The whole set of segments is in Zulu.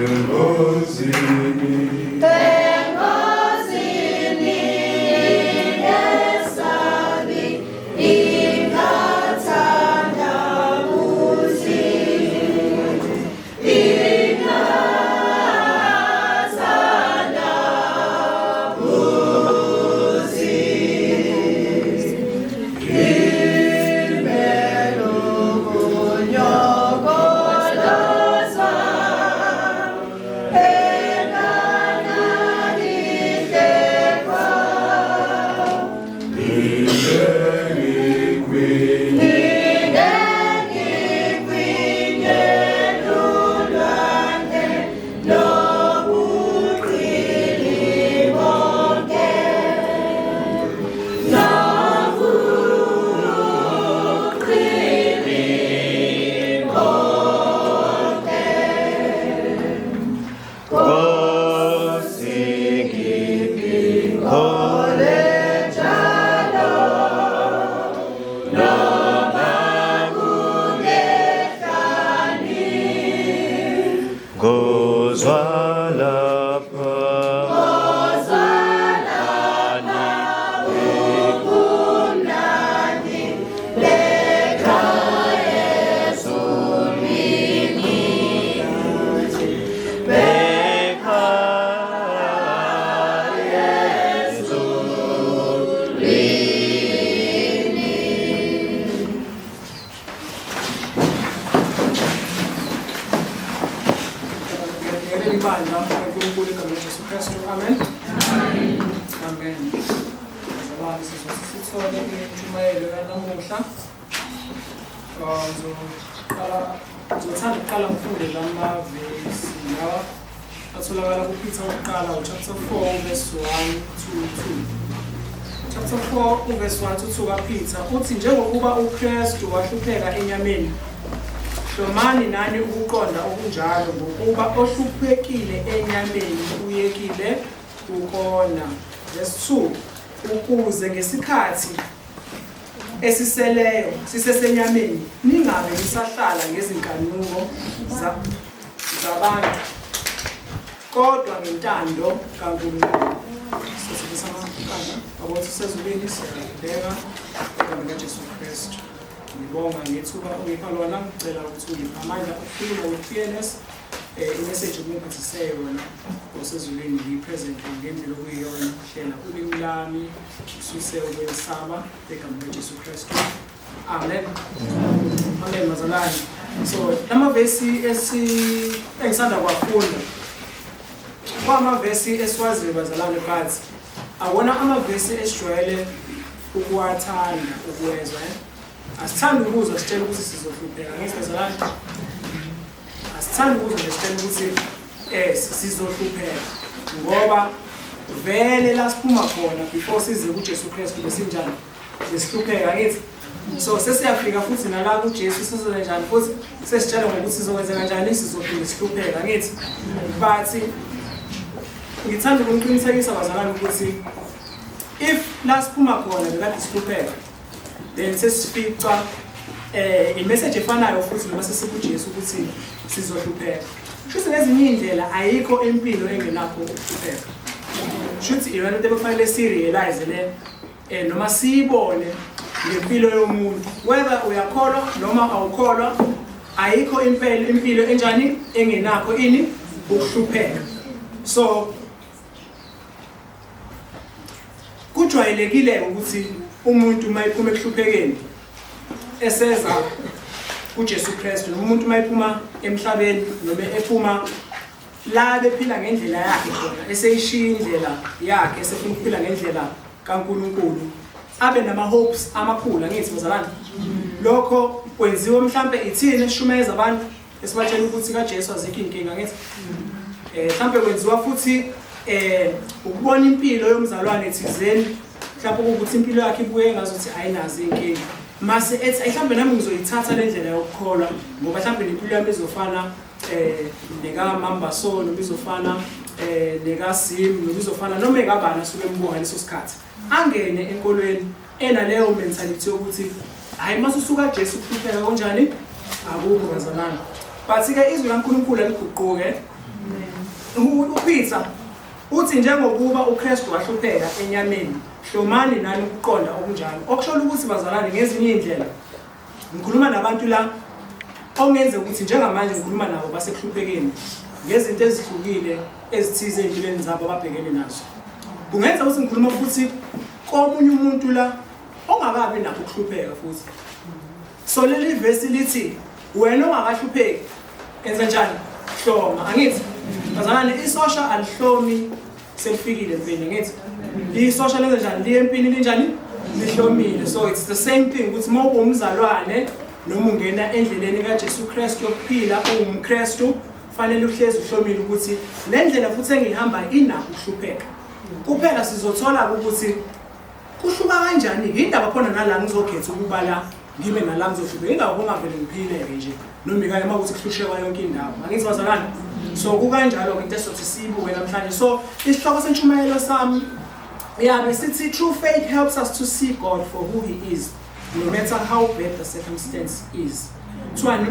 Engozini. Engozini ngesabi ingathandabuzi Imelo kunyokoloza engananihlekwa Inengikwinye. Inengikwinye lulwandle nobuqili bonke nobuqili bonke Nkosi ngiphe Ole njalo noma kungehlani Ngozwa lapha Ozalana ubumnandi bekhaya ezulwini Bekhaya ezulwini. Ngiyabingelela ibandla kaNkulunkulu egameni likaJesu Kristu. Amen. Amen. Bazalwane sizothi sithole intshumayelo yanamuhla. Ngizoqala ngizothanda ukuqala ngifunde lamavesi lawa atholakala kuPeter wokuqala chapter 4 verse 1 to 2. Chapter 4 verse 1 to 2 kaPeter uthi njengokuba uKristu wahlupheka enyameni Hlomani nani ukuqonda okunjalo ngokuba ohluphekile enyameni uyekile ukona. Verse 2 ukuze ngesikhathi esiseleyo sisesenyameni ningabe nisahlala ngezinkanuko zabantu kodwa ngentando kaNkulunkulu. Sesibisa amaqanda abathi sezulwini siyabheka egameni likaJesu Kristu. Ngibonga ngethuba ongipha lona, ngicela ukuthi ungiphe amandla okukhuluma with fearless imessage obungiphathise yona osezulwini ngiyipresente ngendlela okuyiyona, hlela ulimi lami ususe ukwesaba egameni likaJesu Kristu. Amen. Amen bazalwane. So lamavesi esi engisanda kuwafunda kwamavesi esiwaziyo bazalwane but awona amavesi esijwayele ukuwathanda ukuwezwa eh? Asithandi ukuzwa sitshela ukuthi sizohlupheka ngithi bazalwane. Asithandi ukuzwa nje sitshela ukuthi sizohlupheka ngoba vele la siphuma khona before size kuJesu Kristu besinjani besihlupheka ngithi so sesiyafika futhi nala kuJesu sizozenza njani futhi sesitshela ngokuthi sizokwenza kanjani sizophinde sihlupheka ngithi but ngithanda ukuniqinisekisa bazalwane ukuthi if la siphuma khona bekade sihlupheka then sesifica imessage efanayo futhi noma sesikuJesu ukuthi sizohlupheka. Shuthi ngezinye iy'ndlela ayikho impilo engenakho ukuhlupheka. Shuthi iyona into ekufanele siyirealize le noma siyibone ngempilo yomuntu whether uyakholwa noma awukholwa ayikho impela impilo enjani engenakho ini ukuhlupheka. So kujwayelekile ukuthi umuntu uma ephuma ekuhluphekeni eseza kuJesu Kristu noma umuntu uma ephuma emhlabeni noma ephuma la bephila ngendlela yakhe khona eseyishiya indlela yakhe esefuna ukuphila ngendlela kaNkulunkulu abe nama hopes amakhulu angithi bazalwane lokho kwenziwa mhlambe ithini esishumayeza abantu esibatshela ukuthi kaJesu azikho inkinga ngithi mhlambe kwenziwa futhi ukubona impilo yomzalwane thizeni mhlawumbe ukuthi impilo yakhe ibuye ngazuthi ayinazo inkinga mase ethi mhlawumbe nami ngizoyithatha le ndlela yokukholwa ngoba mhlawumbe nempilo yami izofana neka Mamba so noma izofana neka Sim noma izofana noma ekabani asuke embuka ngaleso sikhathi angene enkolweni enaleyo mentality yokuthi hayi mase usuka Jesu kuhlupheka kanjani akukho bazalwane but ke izwi laNkulunkulu aliguquke. UPeter uthi njengokuba uKristu wahlupheka enyameni, hlomani nani ukuqonda okunjalo. Okusho ukuthi bazalwane, ngezinye izindlela ngikhuluma nabantu la okungenzeka ukuthi njengamanje ngikhuluma nabo basekuhluphekeni ngezinto ezihlukile ezithize ey'mpilweni zabo ababhekene nazo. Kungenza ukuthi ngikhuluma futhi komunye umuntu la ongakabi nakho ukuhlupheka futhi. So leli vesi lithi wena ongakahlupheki enza njani? Hloma. Angithi bazalwane, isosha alihlomi selifikile empini, angithi isosha lenza njani? Liye empini linjani? Lihlomile. So it's the same thing ukuthi uma uwumzalwane noma ungena endleleni kaJesu Kristu yokuphila uwumKristu, fanele uhlezi uhlomile ukuthi le ndlela futhi engihamba inakho ukuhlupheka. Kuphela sizothola ukuthi kuhluka kanjani indaba khona nala ngizokhetha ukuba la ngime nala ngizohlupheka, indaba kungavele ngiphileke nje noma ikanye uma kuthi kuhlushekwa yonke indawo. Angithi bazalwane, so kukanjalo-ke into esizothi siyibuke namhlanje. So isihloko sentshumayelo sami yabe sithi true faith helps us to see God for who he is no matter how bad the circumstance is. Kuthiwani?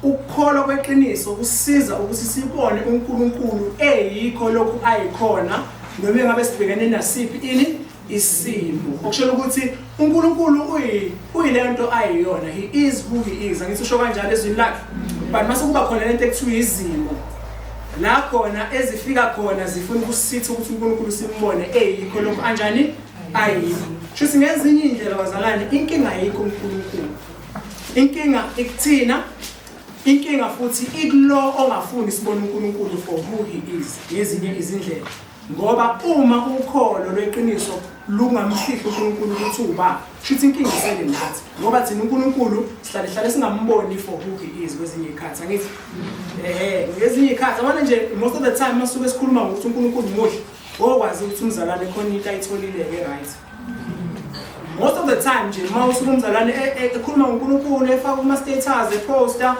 Ukukholwa kweqiniso kusiza ukuthi sibone uNkulunkulu eyikho lokhu ayikhona noma engabe sibhekene nasiphi ini isimo. Okusho ukuthi uNkulunkulu uyilento ayiyona, he is who he is. Angithi usho kanjalo ezwini lakhe, but mase kuba khona lento ekuthiwa izimo la khona ezifika khona zifuna ukusitha ukuthi uNkulunkulu simbone eyikho lokhu anjani ayikho. Shuthi ngezinye iy'ndlela bazalwane, inkinga ayikho uNkulunkulu, inkinga ikuthina, inkinga futhi ikulo ongafuni sibone uNkulunkulu for who he is ngezinye izindlela. Ngoba uma ukholo lweqiniso lungamhlihli uNkulunkulu ukuthi uba, shuthi inkinga isele nathi, ngoba thina uNkulunkulu sihlale hlale singamboni for who he is kwezinye izikhathi. Angithi ehe, ngezinye izikhathi abana nje most of the time masuke sikhuluma ngokuthi uNkulunkulu muhle, wokwazi ukuthi umzalwane khona into ayitholile-ke, right? Most of the time nje uma usuke umzalwane ekhuluma ngoNkulunkulu, efaka kuma-status, eposta,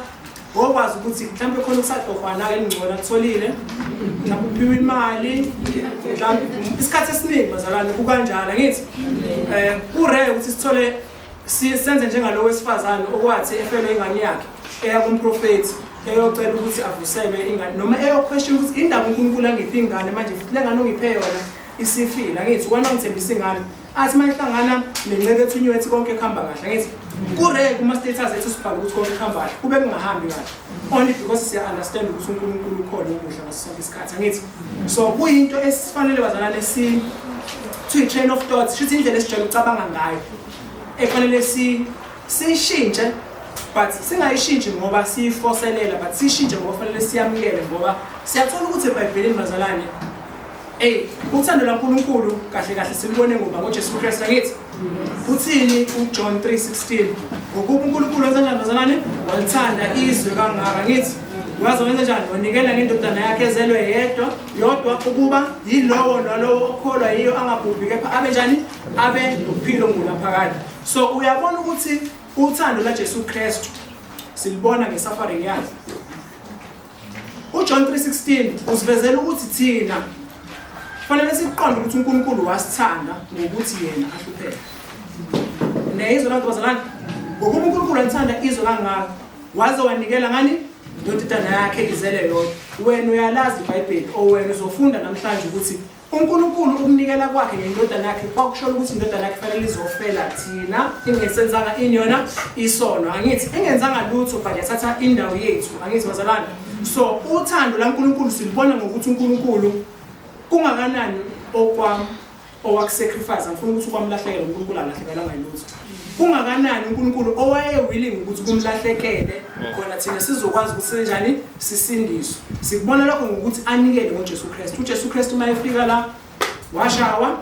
wokwazi ukuthi mhlawumbe khona ukusatohwana-ke elingcono akutholile, mhlawumbe uphiwe imali, mhlawumbe isikhathi esiningi bazalwane kukanjalo. Angithi ku-rare ukuthi sithole senze njengalo wesifazane okwathi efelwe ingane yakhe eya kumprofethi eyocela ukuthi avuselwe ingane, noma eyo-question ukuthi indaba uNkulunkulu angiphi ingane manje, futhi le ngane ongiphe yona isifile. Angithi wena ungithembisa ingane, athi uma ihlangana nenceke ethunyiwe ethi konke kuhamba kahle. Angithi ku-rare kuma-status ethu sibhale ukuthi konke kuhamba kahle kube kungahambi kahle, only because siya-understand ukuthi uNkulunkulu ukhona umuhle ngaso sonke isikhathi. Angithi so kuyinto esifanele bazalwane si thiyi-train of thought, shuthi indlela esijwayele ukucabanga ngayo efanele siyishintshe, but singayishintshi ngoba siyifoselela, but siyishintshe ngoba fanele siyamukele, ngoba siyathola ukuthi eBhayibhelini bazalwane, ey, uthando laNkulunkulu kahle kahle silubone ngoba ngoJesu Kristu. Angithi uthini uJohn 3:16? Ngokuba uNkulunkulu wenza njani bazalwane? Walithanda izwe kangaka, ngithi waze wenza njani? Wanikela ngendodana yakhe ezelwe yedwa yodwa, ukuba yilowo nalowo okholwa yiyo angabhubhi kepha abe njani? Abe nokuphila okungunaphakade. So uyabona ukuthi uthando laJesu Kristu silibona nge-suffering yakhe. UJohn 3:16 usivezela ukuthi thina fanele siqonde ukuthi uNkulunkulu wasithanda ngokuthi yena ahlupheke. Neyizwe lanto bazalwane, ngokuba uNkulunkulu walithanda izwe kangaka waze wanikela ngani? Ndodana yakhe izele yodwa. Wena uyalazi iBhayibheli, o wena uzofunda namhlanje ukuthi uNkulunkulu ukunikela kwakhe ngendodana yakhe kwakusho ukuthi indodana yakhe fanele izofela thina ingesenzanga ini yona isono. Angithi ingenzanga lutho, but yathatha indawo yethu. Angithi bazalwane, so uthando laNkulunkulu silibona ngokuthi uNkulunkulu kungakanani okwam owakusacrifice. Angifuni ukuthi kwamlahlekela uNkulunkulu, alahlekelanga yilutho. Kungakanani uNkulunkulu owaye willing ukuthi kumlahlekele khona thina sizokwazi ukuthi senjani sisindiswe. Sikubona lokho ngokuthi anikele ngoJesu Kristu. UJesu Kristu uma efika la washawa,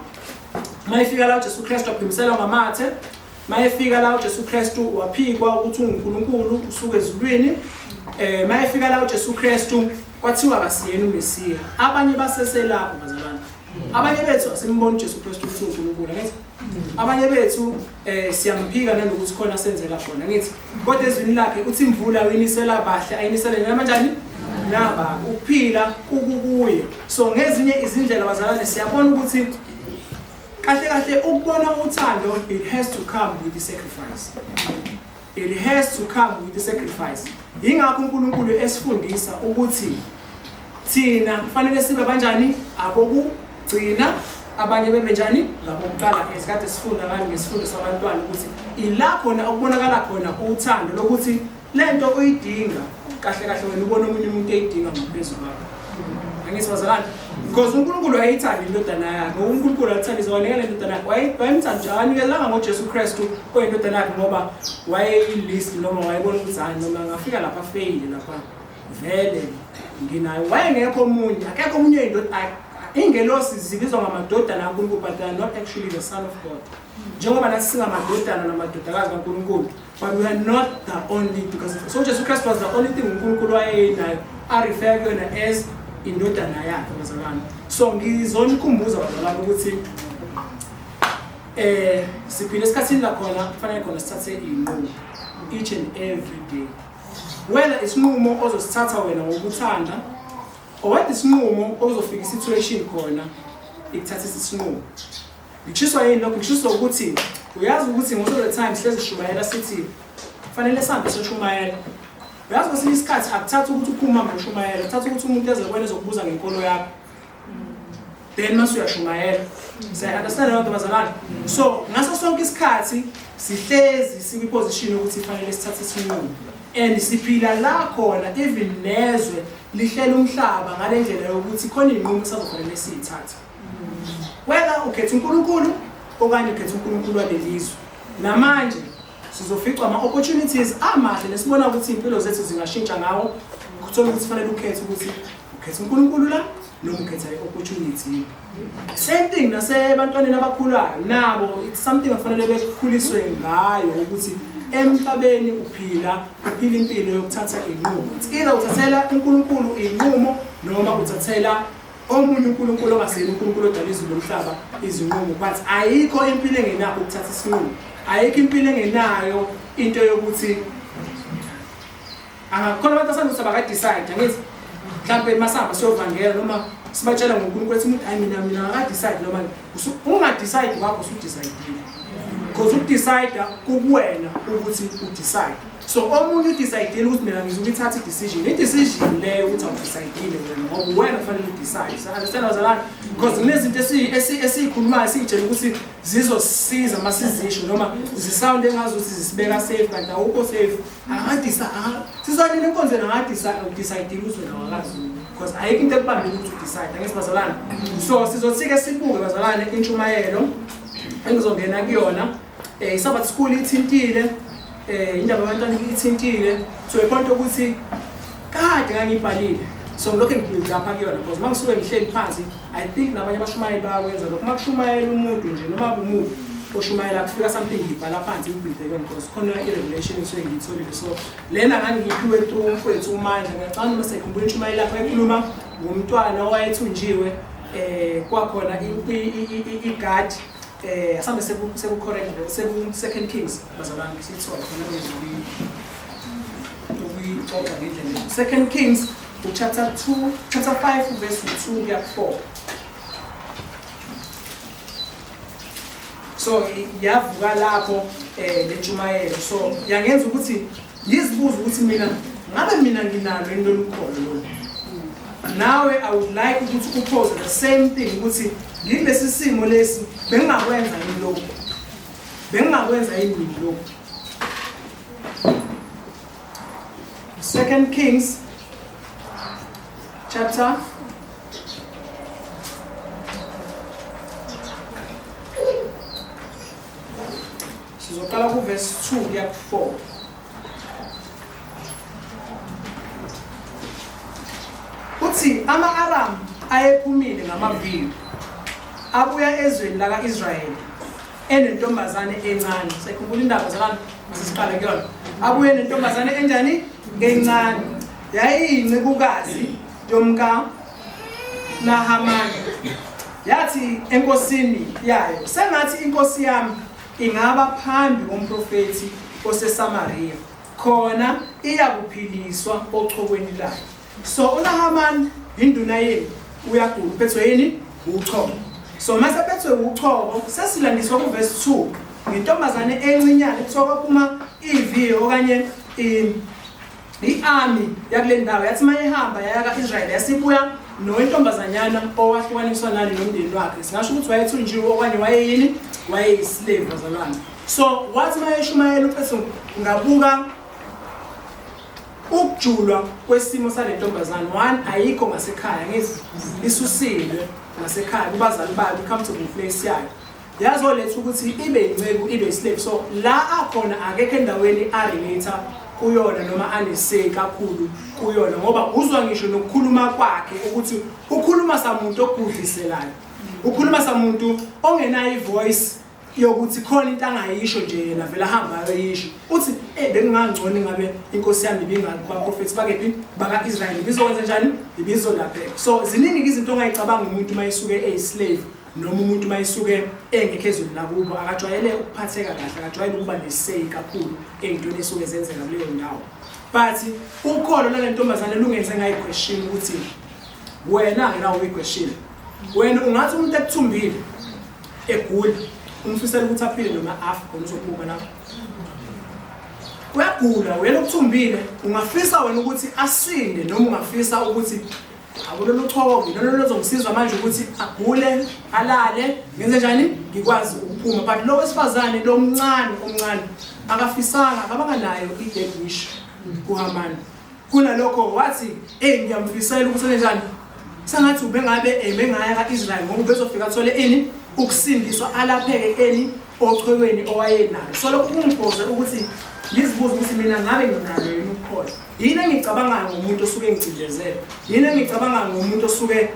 uma efika la uJesu Kristu waphimiselwa ngamathe, uma efika la uJesu Kristu waphikwa ukuthi unguNkulunkulu usuka ezulwini, uma efika la uJesu Kristu kwathiwa kasiyena uMesiya. Abanye baseselapho bazalwane, abanye bethu asimboni uJesu Kristu ukuthi uNkulunkulu. Angithi abanye bethu siyamphika nanokuthi khona senzela khona. Ngithi kodwa ezwini lakhe uthi imvula uyinisela bahle ayinisele noma kanjani naba ukuphila kukukuye. So ngezinye izindlela bazalwane siyabona ukuthi kahle kahle ukubona uthando, it has to come with the sacrifice, it has to come with the sacrifice. Yingakho uNkulunkulu esifundisa ukuthi Thina kufanele sibe banjani? Abokugcina, abanye bebe njani? Ngabokuqala. Esikade sifunda ngani ngesifundo sabantwana ukuthi ila khona okubonakala khona uthando lokuthi lento uyidinga kahle kahle wena ubona omunye umuntu eyidinga ngaphezu kwakho. Angithi bazalwane, because uNkulunkulu wayeyithanda indodana yakhe. UNkulunkulu wayithandisa, wanikela indodana yakhe. Wayemthanda nje, akanikelanga ngoJesu Kristu oyindodana yakhe ngoba wayeyilist noma wayebona ukuthi hayi noma ngafika lapha feyile lapha vele nginayo. Wayengekho omunye, akekho omunye indoda. Ingelosi zibizwa ngamadodana kaNkulunkulu, but they are not actually the son of God. Njengoba nathi singamadodana namadodakazi kaNkulunkulu, but we are not the only, because so Jesu Christ was the only thing uNkulunkulu wayenayo a-refer kuyona as indodana yakhe, bazalwane. So ngizonikhumbuza bazalwane ukuthi siphila esikhathini la khona kufanele khona sithathe iy'nqumo each and every day, whether isinqumo ozosithatha wena ngokuthanda or whether isinqumo ozofika i-situation khona ikuthathisa isinqumo. Ngishiswa yini lokho? Ngishiswa ukuthi uyazi ukuthi most of the time sihlezi sishumayela sithi kufanele sihambe siyoshumayela. Uyazi kwesinye isikhathi akuthathi ukuthi uphume uhambe uyoshumayela, kuthatha ukuthi umuntu eze kuwena ezokubuza ngenkolo yakho, then mase uyashumayela. Siya-understand leyo nto bazalwane? So ngaso sonke isikhathi sihlezi sikwi-position yokuthi kufanele sithathe isinqumo, and siphila la khona even nezwe lihlela umhlaba ngale ndlela yokuthi khona iy'nqumo esazofanele siyithathe, whether ukhetha uNkulunkulu okanye ukhetha uNkulunkulu walelizwe. Namanje sizoficwa ama-opportunities amahle nesibona ukuthi iy'mpilo zethu zingashintsha ngawo, kuthola ukuthi kufanele ukhethe ukuthi ukhetha uNkulunkulu la noma ukhetha i-opportunity. Same thing nasebantwaneni abakhulayo, nabo it's something afanele bekhuliswe ngayo ukuthi emhlabeni uphila uphila impilo yokuthatha inqumo. It's either uthathela uNkulunkulu inqumo noma uthathela omunye uNkulunkulu ongaseyena uNkulunkulu odala izulu nomhlaba izinqumo, but ayikho impilo engenakho ukuthatha isinqumo. Ayikho impilo engenayo into yokuthi angakhona abantu asanduthi abaka-decide. Angithi mhlawumpe masihamba siyovangela noma sibatshela ngoNkulunkulu ethi umuntu, hayi, mina ngaka-decide, noma unga-decide kwakho usu-decide-ile, because uku-decide kukuwena ukuthi u-decide. So omunye u-decide-ile ukuthi mina ngizukuyithatha i-decision, i-decision leyo ukuthi awu-decide-ile wena ngoba wena kufanele u-decide. So understand bazalwane, because kunezinto esiyikhulumayo siyitshela ukuthi zizosisiza uma sizisho noma zi-sound engazuthi zisibeka safe, kanti awukho safe. Akadisa sisanile enkonzweni, akadecide ukuthi wena awakazi, because ayikho into ekubambile ukuthi u-decide. Angithi bazalwane, so sizothi-ke sibuke bazalwane intshumayelo engizongena kuyona. I-Sabbath school ithintile, indaba yabantwana ithintile to a point ukuthi kade ngangiyibhalile, so ngilokhu ngi-build lapha kuyona, because uma ngisuke ngihleli phansi, I think nabanye abashumayeli bayakwenza lokho, uma kushumayela umuntu nje noma kumuphi oshumayela kufika something ngibhala phansi ngi-build-e kuyona, because khona i-revelation engisuke ngiyitholile. So lena ngangiyiphiwe through umfowethu uMandla. Ngiyacabanga uma sekhumbula intshumayelo yakho ekhuluma ngomntwana owayethunjiwe, kwakhona igadi. Asambe seku correct, seku Second Kings bazalwane, sithole khona ukuyixoxa ngendlela. Second Kings chapter 2, chapter 5 verse 2 kuya 4. So yavuka lapho lentshumayelo, so yangenza ukuthi ngizibuze ukuthi mina ngabe mina nginalo yini lolu kholo lolu. Nawe I would like ukuthi u-pose the same thing ukuthi ngilesi simo lesi bengingakwenza yini lokhu, bengingakwenza yini mina lokhu. Second Kings chapter sizoqala ku-verse 2 kuya ku-4. Uthi ama-Aram ayephumile ngamaviyo abuya ezweni laka-Israyeli enentombazane encane. Sekhumbula indaba zalana, masisiqale kuyona. Abuye nentombazane enjani? Encane. Yayiyincekukazi yomka Nahamani. Yathi enkosini yayo, sengathi inkosi yami ingaba phambi komprofethi oseSamariya, khona iyakuphiliswa ochokweni layo. So uNahaman induna yenu uyagula, uphethwe yini? Uchoko. So mase phethwe uchoko, sesilandiswa ku-verse 2 ngentombazane encinyane kuthiwa kwaphuma iviyo okanye I-army yakule ndawo yathi uma ihamba yaya ka-Israyeli yasibuya nowentombazanyana owahlukaniswa nani nomndeni wakhe. Singasho ukuthi wayethunjiwe okanye wayeyini? Wayeyislave bazalwane. So wathi uma eshumayela uPetru ngabuka ukujulwa kwesimo sale ntombazane. One, ayikho ngasekhaya, ngithi isusiwe ngasekhaya kubazali bayo, kwi-comfortable place yayo. Yazoletha ukuthi ibe inceku, ibe islave. So la akhona akekho endaweni arelate kuyona noma anesay kakhulu kuyona, ngoba uzwa ngisho nokukhuluma kwakhe ukuthi ukhuluma samuntu ogudliselayo, ukhuluma samuntu ongenayo ivoice yokuthi khona into angayisho nje, yena vele ahamba ayoyisho. Uthi bekungangcono ngabe inkosi yami ibingakwaprofethi bakephi baka-Israyeli, ibizokwenza njani, ibizolapheka. So ziningi izinto ongayicabanga umuntu uma esuke eyislave noma umuntu uma esuke engekho ezweni lakubo, akajwayele ukuphatheka kahle, akajwayele ukuba nesay kakhulu ey'ntweni esuke zenzeka kuleyo ndawo. But ukholo lale ntombazane lungenze ngayiquestion ukuthi wena-ke nawe uyiquestion. Wena ungathi umuntu ekuthumbile egula umfisela ukuthi aphile noma afe, khona uzophuma lapho. Uyagula wena okuthumbile, ungafisa wena ukuthi asinde noma ungafisa ukuthi akulolu choko lolu lozomsiza manje ukuthi agule alale ngenze njani ngikwazi ukuphuma. But lo wesifazane lo mncane omncane akafisanga, akabanga nayo i-dead wish kuHamani. Kunalokho wathi ngiyamfisela ukuthi enze njani, sengathi ubengabe ebengaya ka-Israyeli ngoba ubezofika athole ini ukusindiswa, alapheke eni ochwekweni owayenalo. So lokho kungiphoze ukuthi ngizibuze ukuthi mina ngabe nginalo yini ukukholwa, yini engicabangayo ngomuntu osuke engicindezele, yini engicabangayo ngomuntu osuke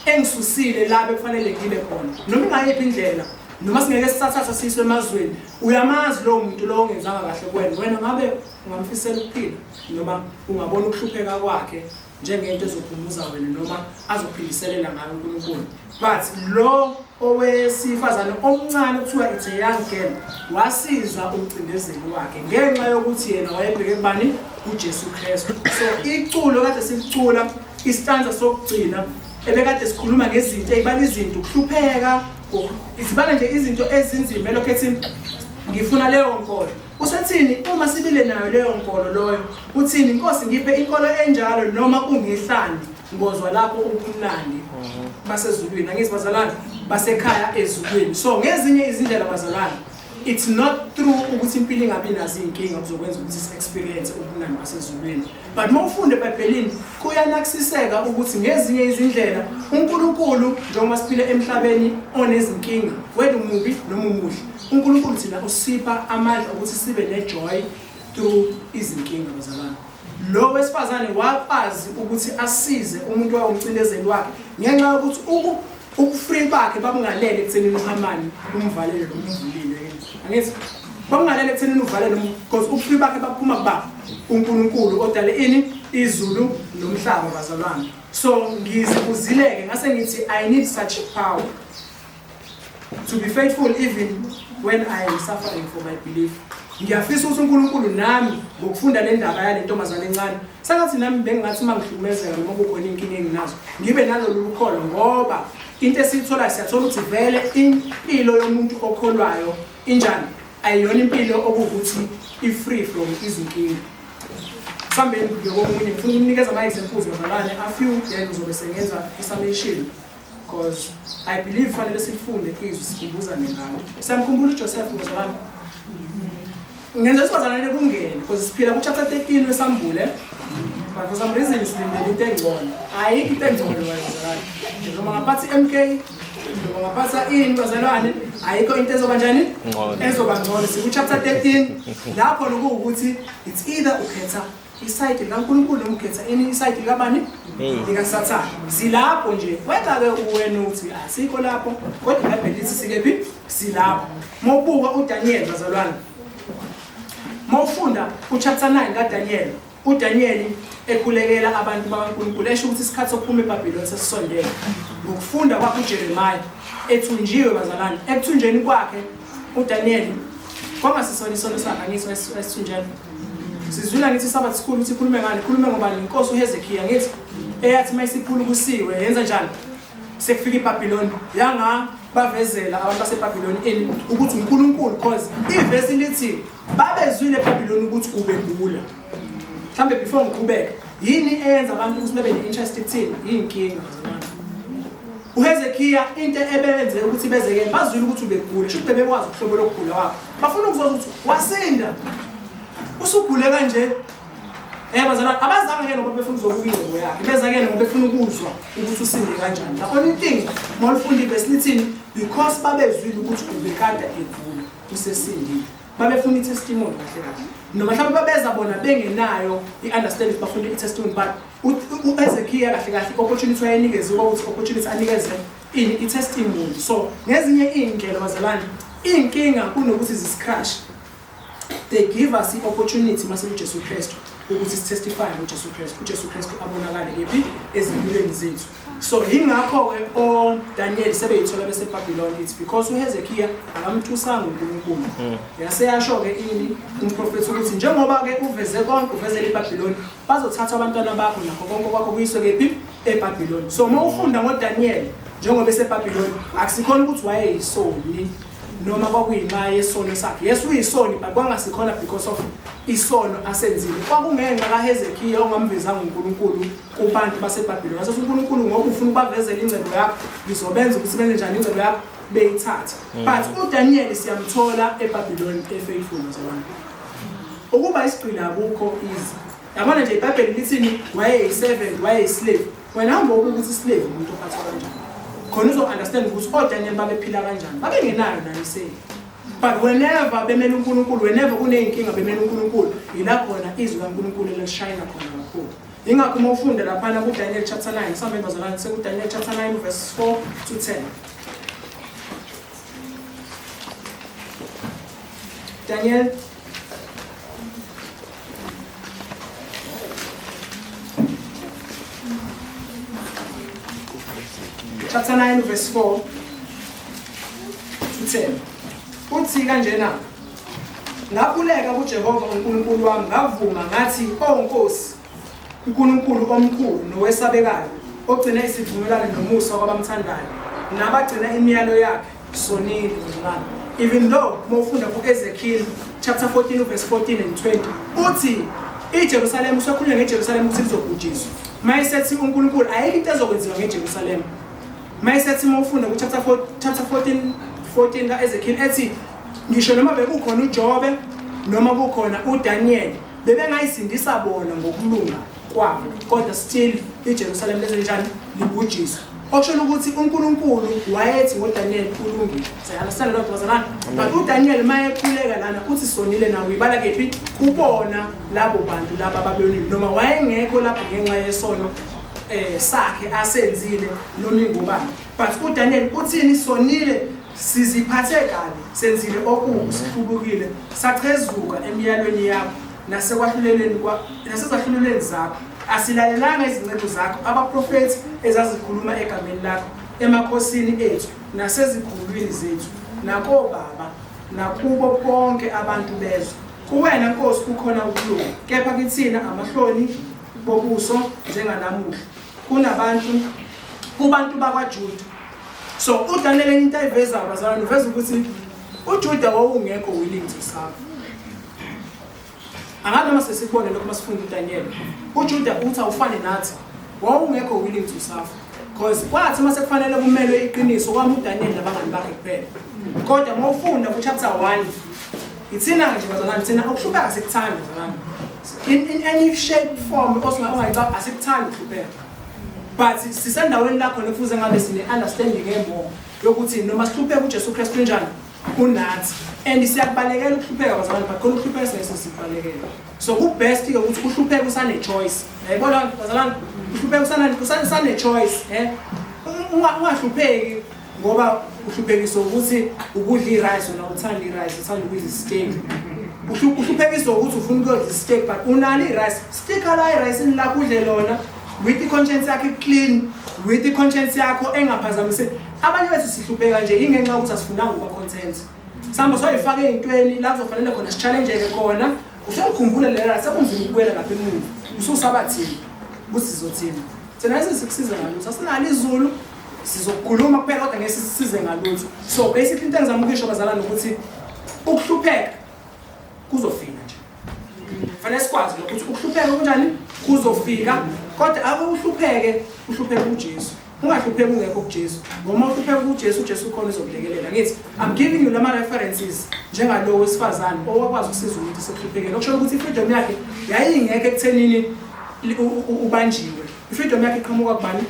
engisusile la bekufanele ngibe khona, noma ingayiphi indlela, noma singeke sisathatha siswe emazweni. Uyamazi lowo muntu lowo ongenzanga kahle kuwena, wena ngabe ungamfisela ukuphila noma ungabona ukuhlupheka kwakhe njengento ezophumuza wena noma azophindiselela ngayo uNkulunkulu. But lo owesifazane omncane kuthiwa it's a young girl wasiza umcindezeli wakhe ngenxa yokuthi yena wayebheke kubani, uJesu Kristu. So iculo kade silicula, istanza sokugcina ebekade sikhuluma ngezinto eyibala izinto, ukuhlupheka, izibala nje izinto ezinzima, elokhu ethi ngifuna leyo nkolo. Usethini uma sibile nayo leyo nkolo loyo? Uthini, Nkosi ngiphe inkolo enjalo noma ungihlandi ngozwa lapho ubumnandi basezulwini. Angithi bazalwane, basekhaya ezulwini. So ngezinye izindlela bazalwane, it's not through ukuthi impilo ingabi nazo iy'nkinga kuzokwenza ukuthi si-experience ubumnandi basezulwini. But uma ufunda eBhayibhelini kuyanakisiseka ukuthi ngezinye izindlela uNkulunkulu, njengoba siphila emhlabeni onezinkinga, wena umubi noma umuhle, uNkulunkulu thina usipha amandla ukuthi sibe nejoy through izinkinga bazalwane. Lo wesifazane wakwazi ukuthi asize umuntu wawumcindezeli wakhe ngenxa yokuthi ubufree bakhe babungalele ekuthenini uHamani umvalele noma umvulile. Angithi babungalele ekuthenini uvalele, because ubufree bakhe baphuma kuba uNkulunkulu odale ini izulu nomhlaba bazalwane. So ngizibuzileke ngase ngithi I need such power to be faithful even when I am suffering for my belief. Ngiyafisa ukuthi uNkulunkulu nami ngokufunda le ndaba yale ntombazane encane, sengathi nami bengingathi uma ngihlukumezeka noma kukhona iy'nkinga enginazo ngibe nalolu lukholo, ngoba into esiyitholayo siyathola ukuthi vele impilo yomuntu okholwayo injani, ayiyona impilo okuwukuthi i-free from izinkinga. Sihambeni ngokomunye, ngifuna ukunikeza ama-examples bazalwane a few, then ngizobe sengenza i-summation, because I believe fanele sifunde izwi sikhumbuzane ngalo. Siyamkhumbula uJoseph bazalwane. Ngenza isibazalwane kungene because siphila ku chapter 13 wesambule. But for some reason silindele into engcono. Ayikho into engcono bazalwane. Noma ngaphathi MK, noma ngaphatha ini bazalwane, ayikho into ezoba njani? Ezoba ngcono. Siku chapter 13 lapho lokuwukuthi it's either ukhetha isayidi likaNkulunkulu noma ukhetha ini isayidi likabani? LikaSathane. Silapho nje. Wena-ke wena uthi asikho lapho, kodwa iBhayibheli lithi sikephi? Silapho. Mawubuka uDaniel bazalwane, mawufunda uchapter 9 kaDaniel, uDaniel ekhulekela abantu bakaNkulunkulu esho ukuthi isikhathi sokuphuma eBhabhiloni sesisondele. Ngokufunda kwakhe uJeremiah ethunjiwe bazalwane, ekuthunjeni kwakhe uDaniel kwangasisona isono sakhe, angithi esithunjeni. Sizwile ngithi Sabbath school ukuthi ikhulume ngani, ikhulume ngoba inkosi uHezekiya ngithi eyathi mayisiphulukusiwe yenza njani? Sekufika iBhabhiloni yanga bavezela abantu baseBhabhiloni ini ukuthi uNkulunkulu, because ivesi lithi babezwile eBhabhiloni ukuthi ubegula. Mhlambe before ngiqhubeke, yini eyenza abantu ukuthi bebe ne-interest ekuthini? Iy'nkinga bazalwane. UHezekiya into ebenze ukuthi bezeke bazwile ukuthi ubegula, sho ukuthi bebekwazi uhlobo lokugula kwakhe. Bafuna ukuzwa ukuthi wasinda. Usugule kanje. Bazalwane, abazange ke ngoba befuna ukuzobuka ingubo yakhe. Beza ke ngoba befuna ukuzwa ukuthi usinde kanjani. The only thing mawulifunda ivesi lithini because babezwile ukuthi ubekade egula usesindile. Babefuna i-testimony kahle kahle. Noma mhlawumbe babeza bona bengenayo i-understanding bafuna i-testimony but uHezekiya kahle kahle i-opportunity wayenikeziwe ukuthi opportunity anikeze ini i-testimony. So ngezinye iy'ndlela bazalwane iy'nkinga kunokuthi zisicrash they give us i-opportunity mase uJesu Kristu ukuthi sitestify ngoJesu Kristu uJesu Kristu abonakale kephi ezimpilweni zethu. So yingakho-ke oDaniel sebeyithola beseBabylon, it's because uHezekiya akamthusanga uNkulunkulu. Yase yasho-ke ini umprofethi ukuthi njengoba-ke uveze konke uvezele iBabylon bazothatha abantwana bakho nakho konke kwakho kuyiswe kephi eBabylon. So uma ufunda ngoDaniel njengoba eseBabylon akusikhona ukuthi wayeyisoni noma kwakuyinxa yesono sakhe. Yes uyisoni but kwangasikhona because of isono asenzile. Kwakungenxa kaHezekiya ongamvezanga uNkulunkulu kubantu baseBabylon. Wasethi uNkulunkulu ngoba ufuna ukubavezela ingcebo yakho ngizobenza ukuthi benze njani ingcebo yakho beyithathe. But uDaniel siyamthola eBabylon efaithful bazalwane. Ukuba isigqila akukho easy. Yabona nje iBhayibheli lithini wayeyi-servant wayeyi-slave. Wena hamba ubuke ukuthi slave umuntu ophathwa kanjani. Khona uzo-understand ukuthi oDaniel babephila kanjani. Babengenayo nayo isave. But whenever bemele uNkulunkulu, whenever kuney'nkinga bemele uNkulunkulu, yila khona izwi kaNkulunkulu elishayina khona kakhulu. Yingakho uma ufunda laphana kuDaniel chapter 9, sambe bazalwane sekuDaniel chapter 9 verse 4 to 10. Daniel chapter 9 verse 4 to 10. Uthi kanjena ngakhuleka kuJehova uNkulunkulu wami ngavuma ngathi o Nkosi uNkulunkulu omkhulu nowesabekayo ogcina isivumelwano nomusa kwabamthandayo nabagcina imiyalo yakhe sonile bazalwane. Even though mawufunda ku-Ezekiel chapter 14 verse 14 and 20 uthi iJerusalema usakhulunywa ngeJerusalema ukuthi lizobhujiswa. Mayesethi uNkulunkulu ayikho into ezokwenziwa ngeJerusalema. Mayesethi mawufunda ku chapter 4 chapter 14 kaEzekiel ethi ngisho noma bekukhona uJobe noma kukhona uDaniel bebengayisindisa bona ngokulunga kwabo kodwa still iJerusalema lenze njani libhujiswa. Okusho ukuthi uNkulunkulu wayethi ngoDaniel ulungile. Siyalasana lokho bazalwane. But uDaniel mayekhuleka lana uthi sonile nawe uyibala kephi kubona labo bantu laba ababeyonile noma wayengekho lapho ngenxa yesono sakhe asenzile noma ingubani. But uDaniel uthini sonile siziphathe kabi senzile okubi sihlubukile sachezuka emiyalweni yakho nasekwahluleleni kwa nasezahlulelweni zakho asilalelanga izinceku zakho abaprofethi ezazikhuluma egameni lakho emakhosini ethu nasezikhulwini zethu nakobaba nakubo bonke abantu bezwe. Kuwena Nkosi kukhona ukulunga kepha kithina amahloni bobuso njenganamuhla kunabantu kubantu bakwaJuda. So uDaniel enye into ayivezayo bazalwane uveza ukuthi uJuda wawungekho willing to serve. Angazi noma sesikubone lokho masifunda uDaniel. uJuda uthi awufane nathi wawungekho willing to suffer. Because kwathi mase kufanele kumelwe iqiniso kwami uDaniel nabangani bakhe kuphela. Kodwa mawufunda ku chapter 1 ithina nje bazalwane thina ukuhlupheka asikuthandi bazalwane. In any shape form osingayicabanga asikuthandi ukuhlupheka. But sisendaweni la khona kufuze ngabe sine understanding emore yokuthi noma sihlupheka uJesu Kristu njani unathi and siyakubalekela ukuhlupheka bazalwane but khona ukuhlupheka singeke sibalekele. So ku best ke ukuthi uhlupheke usane choice. Yayibona bazalwane uhlupheke usane choice eh ungahlupheki ngoba uhluphekiswa ukuthi ukudla i-rice wena uthanda i-rice uthanda ukudla i-steak. Uhluphekiswa ukuthi ufuna ukudla i-steak but unalo i-rice sticka la i-rice lakho udle lona with i-conscience yakho clean with i-conscience yakho engaphazamiseki. Abanye bethu sihlupheka nje ingenxa yokuthi asifunanga ukuba content. Sihamba soyifaka ey'ntweni la kuzofanele khona si-challenge-ke khona usuyakhumbula lela sekunzima ukubuyela lapha emuva ususaba thina ukuthi sizothini. Thina sesikusiza ngalutho asinalo izulu sizokhuluma kuphela kodwa ngeke sisize ngalutho. So basically into engizama ukuyisho bazalwane ukuthi ukuhlupheka kuzofika nje. Fanele sikwazi lokho ukuthi ukuhlupheka kunjani kuzofika, kodwa ake uhlupheke, uhlupheke kuJesu. Ungahlupheki ungekho kuJesu. Ngoba uhlupheka kuJesu, uJesu ukhona uzokulekelela. Ngithi I'm giving you lama references njengalowo wesifazane owakwazi ukusiza umuntu esekuhluphekeni. Okusho ukuthi ifreedom yakhe yayingekho ekuthenini ubanjiwe. Ifreedom yakhe iqhamuka kubani?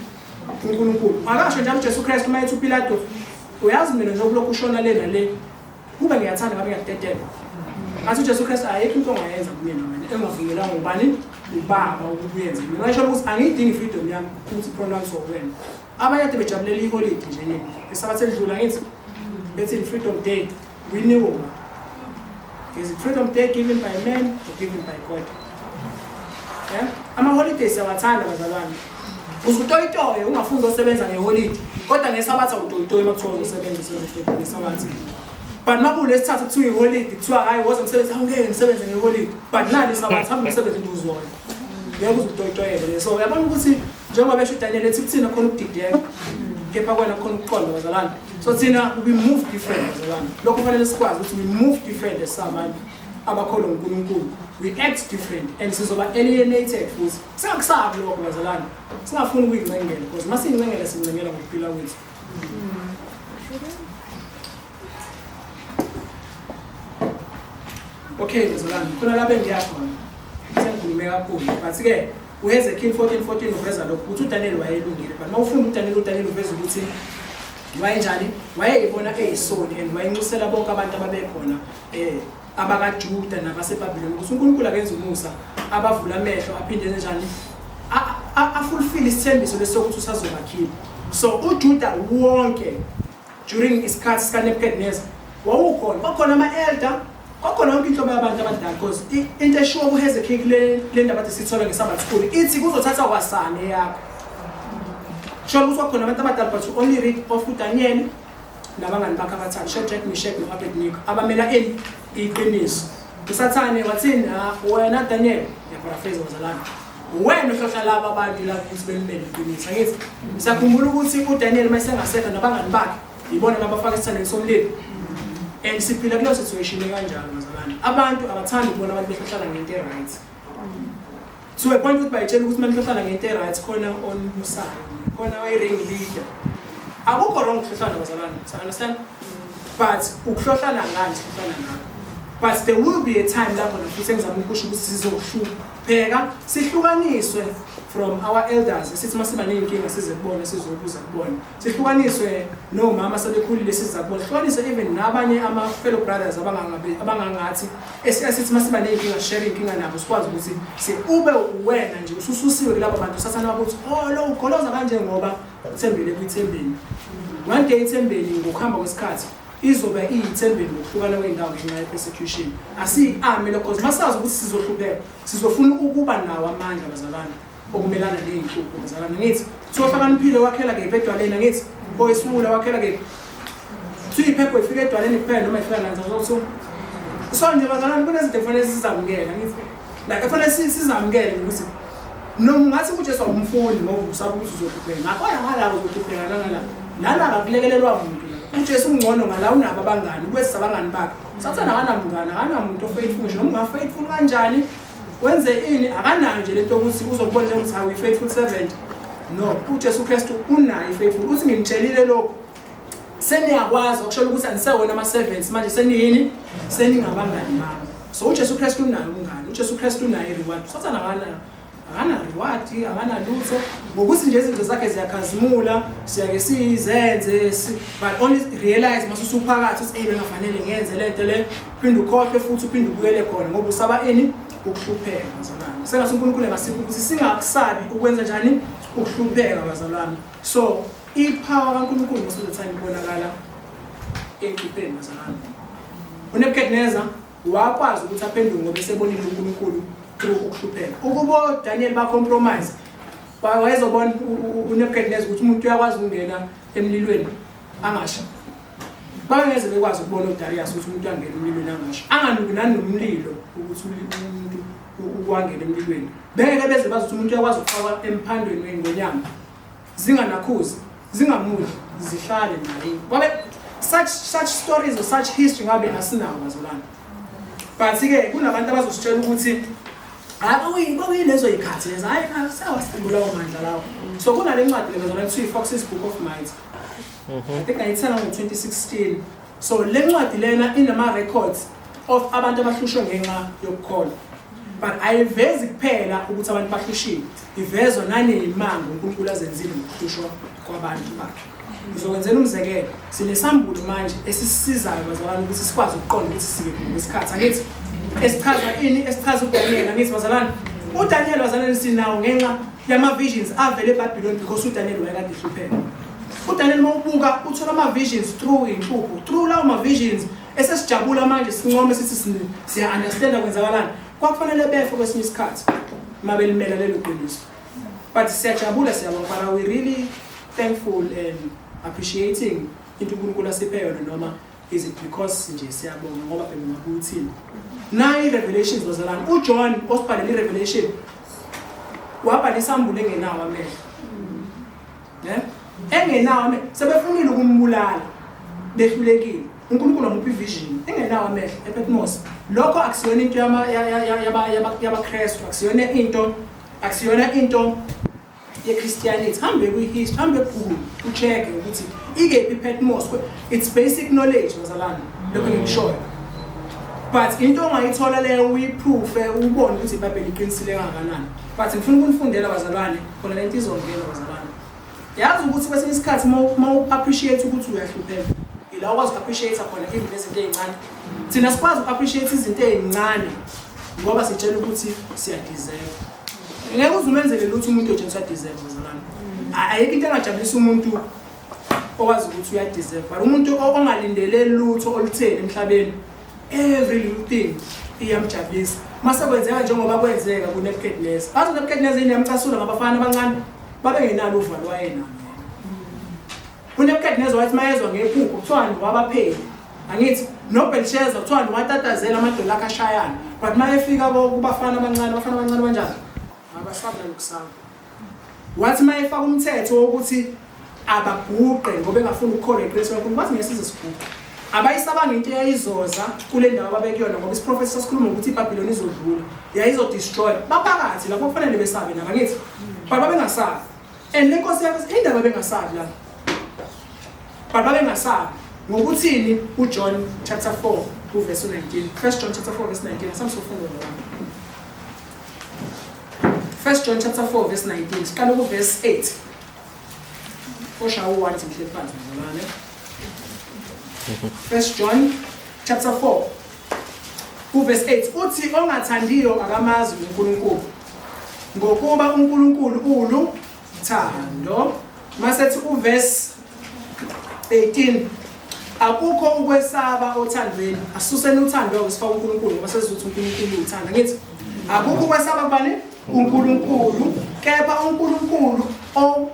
uNkulunkulu. Akasho njalo uJesu Kristu uma ethi uPilato, uyazi mina nje ukulokhu ushona le nale, kube ngiyathanda ngabe ngiyakudedela. Ngathi uJesu Kristu ayikho into ongayenza kumina wena engavunyelwanga ngubani? Ubaba ukuba uyenze. Mina ngisho ukuthi angiyidingi freedom yami ukuthi pronounce wena. Abanye kade bejabulela iholidi nje nini. Isabatha elidlula ngithi bethi freedom day we knew. Is it freedom day given by man or given by God? Yeah? Ama holidays siyawathanda bazalwane. Uzutoyitoye ungafuni uzosebenza ngeholide kodwa ngesabatha utoyitoye uma kuthiwa uzosebenza usebenza ngesabatha. But makulesithathu kuthiwa iholide kuthiwa hayi woza umsebenzi awungeke ngisebenze ngeholide but nali isabatha hamba umsebenzi into uzona. Ngeke uze utoyitoyele. So uyabona ukuthi njengoba besho uDaniel ethi kuthina khona ukudideka kepha kwena khona ukuqonda bazalwane. So thina we move different bazalwane. Lokho kufanele sikwazi ukuthi we move different as abantu abakholwa uNkulunkulu. We act different and sizoba alienated futhi. Singakusabi lokho bazalwane. Singafuni ukuyincengela because masiyincengela sincengela ngokuphila kwethu. Okay bazalwane, khona lapha engiya khona. Sengikhulume kakhulu but ke uHezekiel 14:14 uveza lokho ukuthi uDaniel wayelungile but mawufunda uDaniel uDaniel uveza ukuthi wayenjani wayeyibona eyisoni and wayenxusela bonke abantu ababekhona eh abakaJuda nabaseBhabhiloni ukuthi uNkulunkulu akenze umusa abavula amehlo aphinde enze njani afulfill isithembiso lesokuthi usazobakhipha so uJuda wonke during isikhathi sikaNebuchadnezzar wawukhona kwakhona ama-elder kwakhona yonke inhlobo yabantu abadala because into eshiwo kuHezekiel kule le ndaba athi sithola ngeSabbath school ithi kuzothatha kwasane yakho sho ukuthi kwakhona abantu abadala but you only read of uDaniel nabangani bakhe abathathu Shadrach, Meshach no-Abednego abamela ini iqiniso uSathane wathini ah, wena Daniel ngiyaparaphrase bazalwane wena uhlohla laba abantu laba ukuthi belimele iqiniso angithi siyakhumbula ukuthi uDaniel uma esengasekho nabangani bakhe yibona labafaka esithandweni somlilo and siphila kuleyo situation ekanjalo bazalwane abantu abathandi ukubona abantu behlohlana ngento e-right to a point ukuthi bayitshela ukuthi manihlohlana ngento e-right khona onibusayo khona oyi-ring leader akukho wrong ukuhlohlana bazalwane so understand but ukuhlohlana ngani sihlohlana ngakho but there will be a time lapho nafuthi engizama ukusho ukuthi sizohlupheka sihlukaniswe from our elders sithi uma siba ney'nkinga size kubona sizobuza kubona sihlukaniswe nomama sebekhulile siza kubona sihlukaniswe even nabanye ama-fellow brothers abangangathi esithi uma siba ney'nkinga share iy'nkinga nabo sikwazi ukuthi ube uwena nje usususiwe kulabo bantu usathana ukuthi oh lo ugoloza kanje ngoba uthembele kwithembeni one day ithembeni ngokuhamba kwesikhathi izobe iyithembeni ngokuhlukana kwey'ndawo ngenxa ye-persecution asiyi-ame lokho cause masazi ukuthi sizohlupheka sizofuna ukuba nawo amandla bazalwane okumelana ney'nhlupho bazalwane ngithi kuthiwa ohlakaniphile wakhela kephi edwaleni angithi oyisiwula wakhela kephi kuthiwa iphepho ifika edwaleni kuphela noma ifika nanza so so nje bazalwane kunezinto ekufanele sizamukele angithi like kufanele sizamukele ukuthi noma ungathi uJesu awumfuni ngoba usaba ukuthi uzohlupheka ngakhona ngala uzohlupheka nangala nala akakulekelelwa muntu uJesu ungcono ngala unabo abangani kwesi abangani bakhe sathana akanamngani akanamuntu ofaithful nje noma ungafaithful kanjani wenze ini akanayo nje lento yokuthi uzokubona ukuthi hawu i-faithful servant no uJesu Kristu unayo i-faithful uthi ngimtshelile lokho seniyakwazi okusho ukuthi anisewona ama-servants manje seniyini seningabangani bami so uJesu Kristu unayo umngani uJesu Kristu unayo i-reward usathana akanayo akana-reward akanalutho ngokuthi nje izinto zakhe ziyakhazimula siyake sizenze but only realize mase usuphakathi ukuthi eyi bengafanele ngenze le nto le phinde ukhohlwe futhi uphinde ubuyele khona ngoba usaba ini ukuhlupheka bazalwane sengathi uNkulunkulu engasipha ukuthi singakusabi ukwenza njani ukuhlupheka bazalwane so ipower kaNkulunkulu most of the time ibonakala enhlupheni bazalwane uNebuchadnezzar wakwazi ukuthi aphenduke ngoba esebonile uNkulunkulu through ukuhlupheka ukubo Daniel ba compromise wayezobona uNebuchadnezzar ukuthi umuntu uyakwazi ukungena emlilweni angasha Bangeze bekwazi ukubona uDarius ukuthi umuntu uyangena emlilweni angasho. Anganuki nanomlilo ukuthi umuntu ukwangena emlilweni. Bengeke beze bazi ukuthi umuntu uyakwazi ukufakwa emphandweni wengonyama. Zinganakhuzi, zingamudli, zihlale naye. Kwabe such such stories or such history ngabe asinawo bazalwane. But ke kunabantu abazositshela ukuthi Hayi kwakuyilezo yikhathi lezi, hayi sawasembula lawo mandla lawo. So kunale ncwadi le bazalwane kuthiwa i-Fox's Book of Might. I think ngayithenga ngo-2016. So le ncwadi lena inama-records of abantu abahlushwe ngenxa yokukholwa. But ayivezi kuphela ukuthi abantu bahlushiwe, ivezwa naneyimanga uNkulunkulu azenzile ngokuhlushwa kwabantu bakhe. Ngizokwenzela umzekelo, sinesambulo manje esisisizayo bazalwane ukuthi sikwazi ukuqonda ukuthi sikephi ngokwesikhathi. Angithi esichaza ini? Esichaza uDaniel. Angithi bazalwane, uDaniel bazalwane sinawo ngenxa yama-visions avele eBhabhiloni because uDaniel wayekade ehlupheka. UDaniel uma ubuka uthola ama-visions through inhlupho, through lawo ma-visions esesijabula manje sincome sithi siya-understanda kwenzakalani. Kwakufanele befe kwesinye isikhathi uma belimela lelo qiniso. But siyajabula, siyabonga, but are we really thankful and appreciating into uNkulunkulu asiphe yona, noma is it because nje siyabonga ngoba phela ungabuthini? Nayi i-Revelations bazalwane, uJohn osibhalela i-Revelation wabhala isambulo engenawo amehlo. Ne? Engenawo amehlo, sebefunile ukumbulala, behlulekile. uNkulunkulu wamupha ivision engenawo amehlo ePatmos. Lokho akusiyona into yabaKristu, akusiyona into, akusiyona into ye-Christianity. Hambe kwi-history, hambe Google, ucheck ukuthi ikephi iPatmos. It's basic knowledge bazalwane, lokho engikushoyo. But into ongayithola leyo uyiproofe, ubone ukuthi iBhayibheli iqinisile kangakanani. But ngifuna ukunifundela bazalwane, khona lento izongena bazalwane. Yazi ukuthi kwesinye isikhathi uma u-appreciate ukuthi uyahlupheka, ila ukwazi uku-appreciate khona even izinto ey'ncane. Thina sikwazi uku-appreciate izinto ey'ncane ngoba sitshela ukuthi siyadeserve. Ngeke uze umenzele lutho umuntu otshela ukuthi uyadeserve bazalwane. Ayikho into engajabulisa umuntu owazi ukuthi uyadeserve. But umuntu ongalindele lutho olutheni emhlabeni, every little thing iyamjabulisa. Mase kwenzeka njengoba kwenzeka kuNebuchadnezzar. Bathi uNebuchadnezzar yini yamcasula ngabafana abancane babengenalo uvalo wayenalo. UNebuchadnezzar wathi mayezwa ngephupho kuthiwani wabapheli. Angithi noBelshazzar kuthiwani watatazela amadolo akhe ashayana. But mayefika kubafana abancane, abafana abancane banjani? Abasabi nalokusaba. Wathi mayefaka umthetho wokuthi abaguqe ngoba engafuni ukukholwa iqiniso kakhulu, wathi ngeke size siguqe. Abayisabanga into eyayizoza kule ndawo ababekuyona ngoba isiprofethi sasikhuluma ngokuthi iBhabhiloni izodlula, yayizodestroy. Baphakathi lapho kufanele besabe nabo, angithi? But babengasabi. And le nkosi yakho indaba bengasabi la. But babengasabi. Ngokuthini uJohn chapter 4 uverse 19. First John chapter 4 verse 19. Asamsofunda ngoba. First John chapter 4 verse 19. Siqala ku verse 8. Osha u1 ngihleli phansi mzalwane. First John chapter 4 uverse 8 uthi ongathandiyo akamazi uNkulunkulu ngokuba uNkulunkulu uluthando. Masethi uverse 18 akukho ukwesaba othandweni. Asuseni uthando usifaka uNkulunkulu ngoba sezizothi uNkulunkulu uthanda. Ngithi akukho ukwesaba kubani? uNkulunkulu. Kepha uNkulunkulu o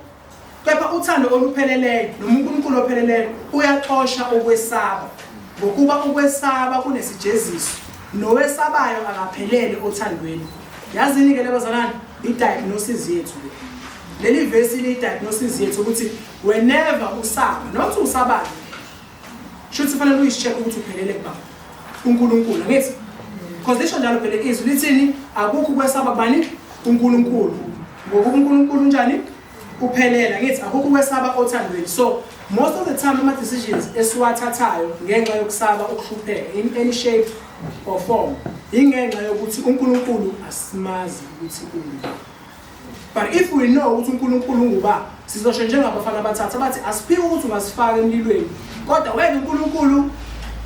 kepha uthando olupheleleyo noma uNkulunkulu opheleleyo uyaxosha ukwesaba, ngokuba ukwesaba kunesijeziso, nowesabayo akaphelele othandweni. Yazini ke lebazalwane, i-diagnosis yethu le. Leli vesi liyi-diagnosis yethu ukuthi whenever usaba, not usabayo, shuthi fanele uyicheck ukuthi uphelele kuba uNkulunkulu. Angithi because lisho njalo phela izwi lithini? Akukho ukwesaba kubani? uNkulunkulu, ngokuba uNkulunkulu unjani? Uphelela. Ngithi akukho ukwesaba othandweni. So most of the time ama decisions esiwathathayo ngenxa yokusaba ukuhlupheka in any shape or form ingenxa yokuthi uNkulunkulu asimazi ukuthi unguba. But if we know ukuthi uNkulunkulu unguba, sizosho njengabafana abathathu abathi asiphike ukuthi ungasifaka emlilweni, kodwa wena uNkulunkulu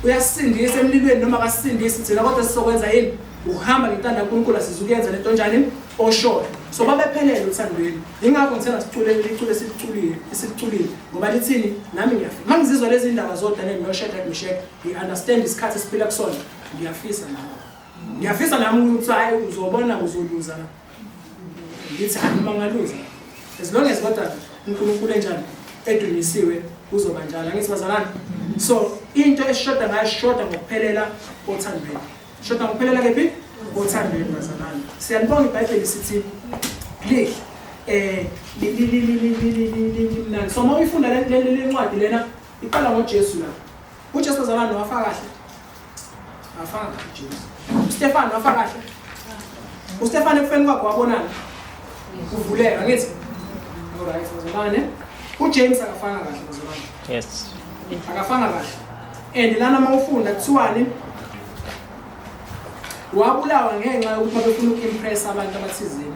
uyasisindisa emlilweni noma akasisindisi thina, kodwa sizokwenza yini? Ukuhamba ngentando kaNkulunkulu, asizukuyenza lento njani oshoyo. So babephelele othandweni. Ingakho ngithe sicule liculo esiliculile esiliculile ngoba lithini, nami ngiyafisa uma ngizizwa lezi ndaba zoDaniel noShadrach Meshach, ngi-understand isikhathi esiphila kusona. Ngiyafisa nami, ngiyafisa nami ukuthi hayi uzobona uzoluza, ngithi hayi noma ngaluza, as long as kodwa uNkulunkulu enjani edunyisiwe, kuzoba njalo. Angithi bazalwane? So into esishoda ngayo, sishoda ngokuphelela othandweni. Shoda ngokuphelela kephi? Othandweni bazalwane. Siyalibonga iBhayibheli, sithi lihle, limnandi. So uma uyifunda le ncwadi lena, iqala ngoJesu la. UJesu bazalwane wafa kahle, wafa kahle uJesu. UStefan wafa kahle. UStefan ekufeni kwakhe wabonana kuvuleka ngithi. Alright, bazalwane. UJames akafanga kahle bazalwane. Yes. Akafanga kahle. And lana mawufunda kuthiwani wabulawa ngenxa yokuthi babefuna uku-impress abantu abathizeni.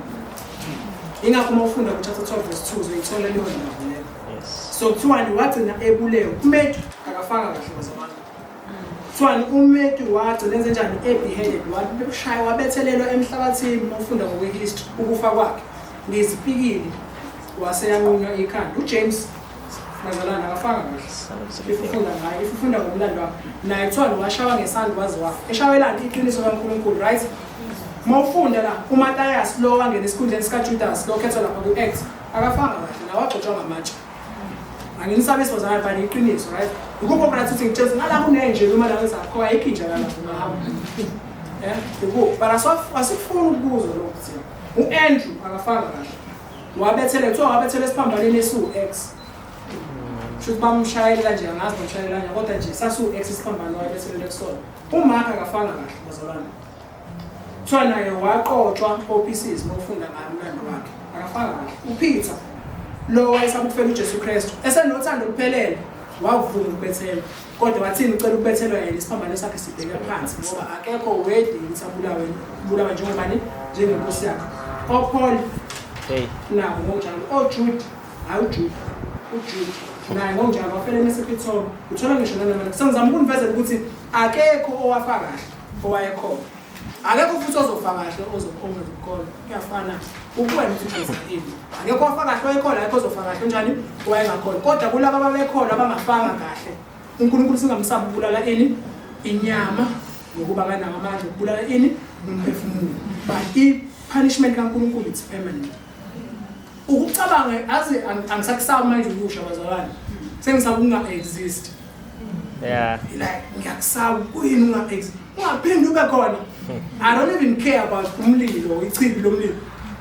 Ingakho uma ufunda ku-chapter 12 verse 2 uzoyithola leyo ndaba leyo. Yes. So kuthiwani wagcina ebulewe. UMatthew akafanga kahle bazalwane. Kuthiwani uMatthew wagcina enze njani e-beheaded, washaya wabethelelwa emhlabathini uma ufunda ngokwe-history ukufa kwakhe ngezipikili waseyanqunywa ikhanda. UJames bazalwane akafanga kahle. Son of If Zebedee. ufunda ngaye, if ufunda ngomlando wakhe, naye kuthiwani washawa ngesandla waze wafa. Eshawelani iqiniso kaNkulunkulu, right? Uma ufunda la uMathias lo wangena esikhundleni sikaJudas lo khethwa lapha ku-Acts akafanga kahle nawe wagxotshwa ngamatshe. Anginisabisi bazalwane but iqiniso, right? Ikuphi okurathi ukuthi ngitshela ngala kunenje noma la ngizakho ayikho inja la lapho ungahamba. Eh, ikuphi? But asifuni ukuzwa lokho thina. U-Andrew akafanga kahle. Wabethele kuthiwa wabethele esiphambanweni esiwu-X. Shuthi bamshayela nje angazi bamshayela kanjani kodwa nje sasu-X isiphambano wabethelele kusona. UMark akafanga kahle bazalwane. Kuthiwa naye waqotshwa o-pieces uma ufunda ngayo umlando wakhe. Akafanga kahle. UPeter lo wayesaba ukufela uJesu Kristu esenothando oluphelele wavuma ukubethelwa kodwa wathini ucela ukubethelwa yena isiphambano sakhe sibheke phansi ngoba akekho worthy ukuthi abulawe bulawa njengobani njengenkosi yakhe. OPaul Hey. nabo ngokunjalo oJude hayi uJude uJude naye ngokunjalo wafela eMesopotami uthola ngisho nanoma sengizama ukunivezela ukuthi akekho owafa kahle owayekhona akekho futhi ozofa kahle ongezukukholwa kuyafana ukuwena ukuthi ugeza ini akekho owafa kahle owayekhona akekho ozofa kahle njani owayengakhona kodwa kulaba ababekhona abangafanga kahle uNkulunkulu singamsaba ukubulala ini inyama ngokuba kanawo amandla okubulala ini umphefumulo but i-punishment kaNkulunkulu it's permanent. Ukucabanga aze angisakusaba manje ukusha bazalwane sengisaba ukunga-exist. Yeah. Like ngiyakusaba kuyini unga-exist ungaphinde ube khona. I don't even care about umlilo ichibi lomlilo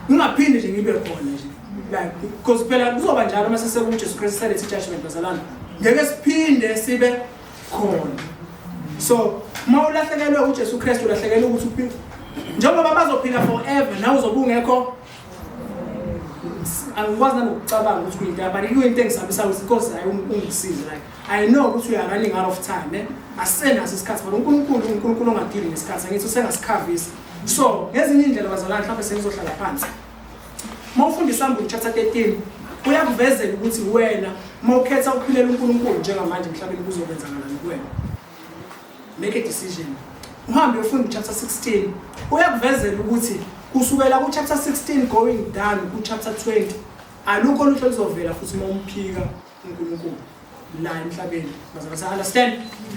ungaphinde nje ngibe khona nje like because phela kuzoba njalo uma sesekuJesu Kristu selethe judgment bazalwane ngeke siphinde sibe khona. So uma ulahlekelwe uJesu Kristu ulahlekelwe ukuthi uphile njengoba bazophila forever nawe uzobe ungekho. Angikwazi nanokucabanga ukuthi kuyinto but kuyinto engisabisayo ukuthi inkosi hayi ungisize like I know ukuthi we are running out of time eh asenaso isikhathi but uNkulunkulu uNkulunkulu ongadili ngesikhathi angithi usengasikhavisa. So ngezinye indlela bazalwane mhlawumbe sengizohlala phansi. Uma ufunda iSambulo chapter 13 uyakuvezela ukuthi wena uma ukhetha ukuphilela uNkulunkulu njengamanje emhlabeni kuzokwenzakalani kuwena. Make a decision. Uhambe uyofunda chapter 16 uyakuvezela ukuthi kusukela ku chapter 16 going down ku chapter 20 alukho olutho oluzovela futhi uma umphika uNkulunkulu la emhlabeni. Bazalwane understand?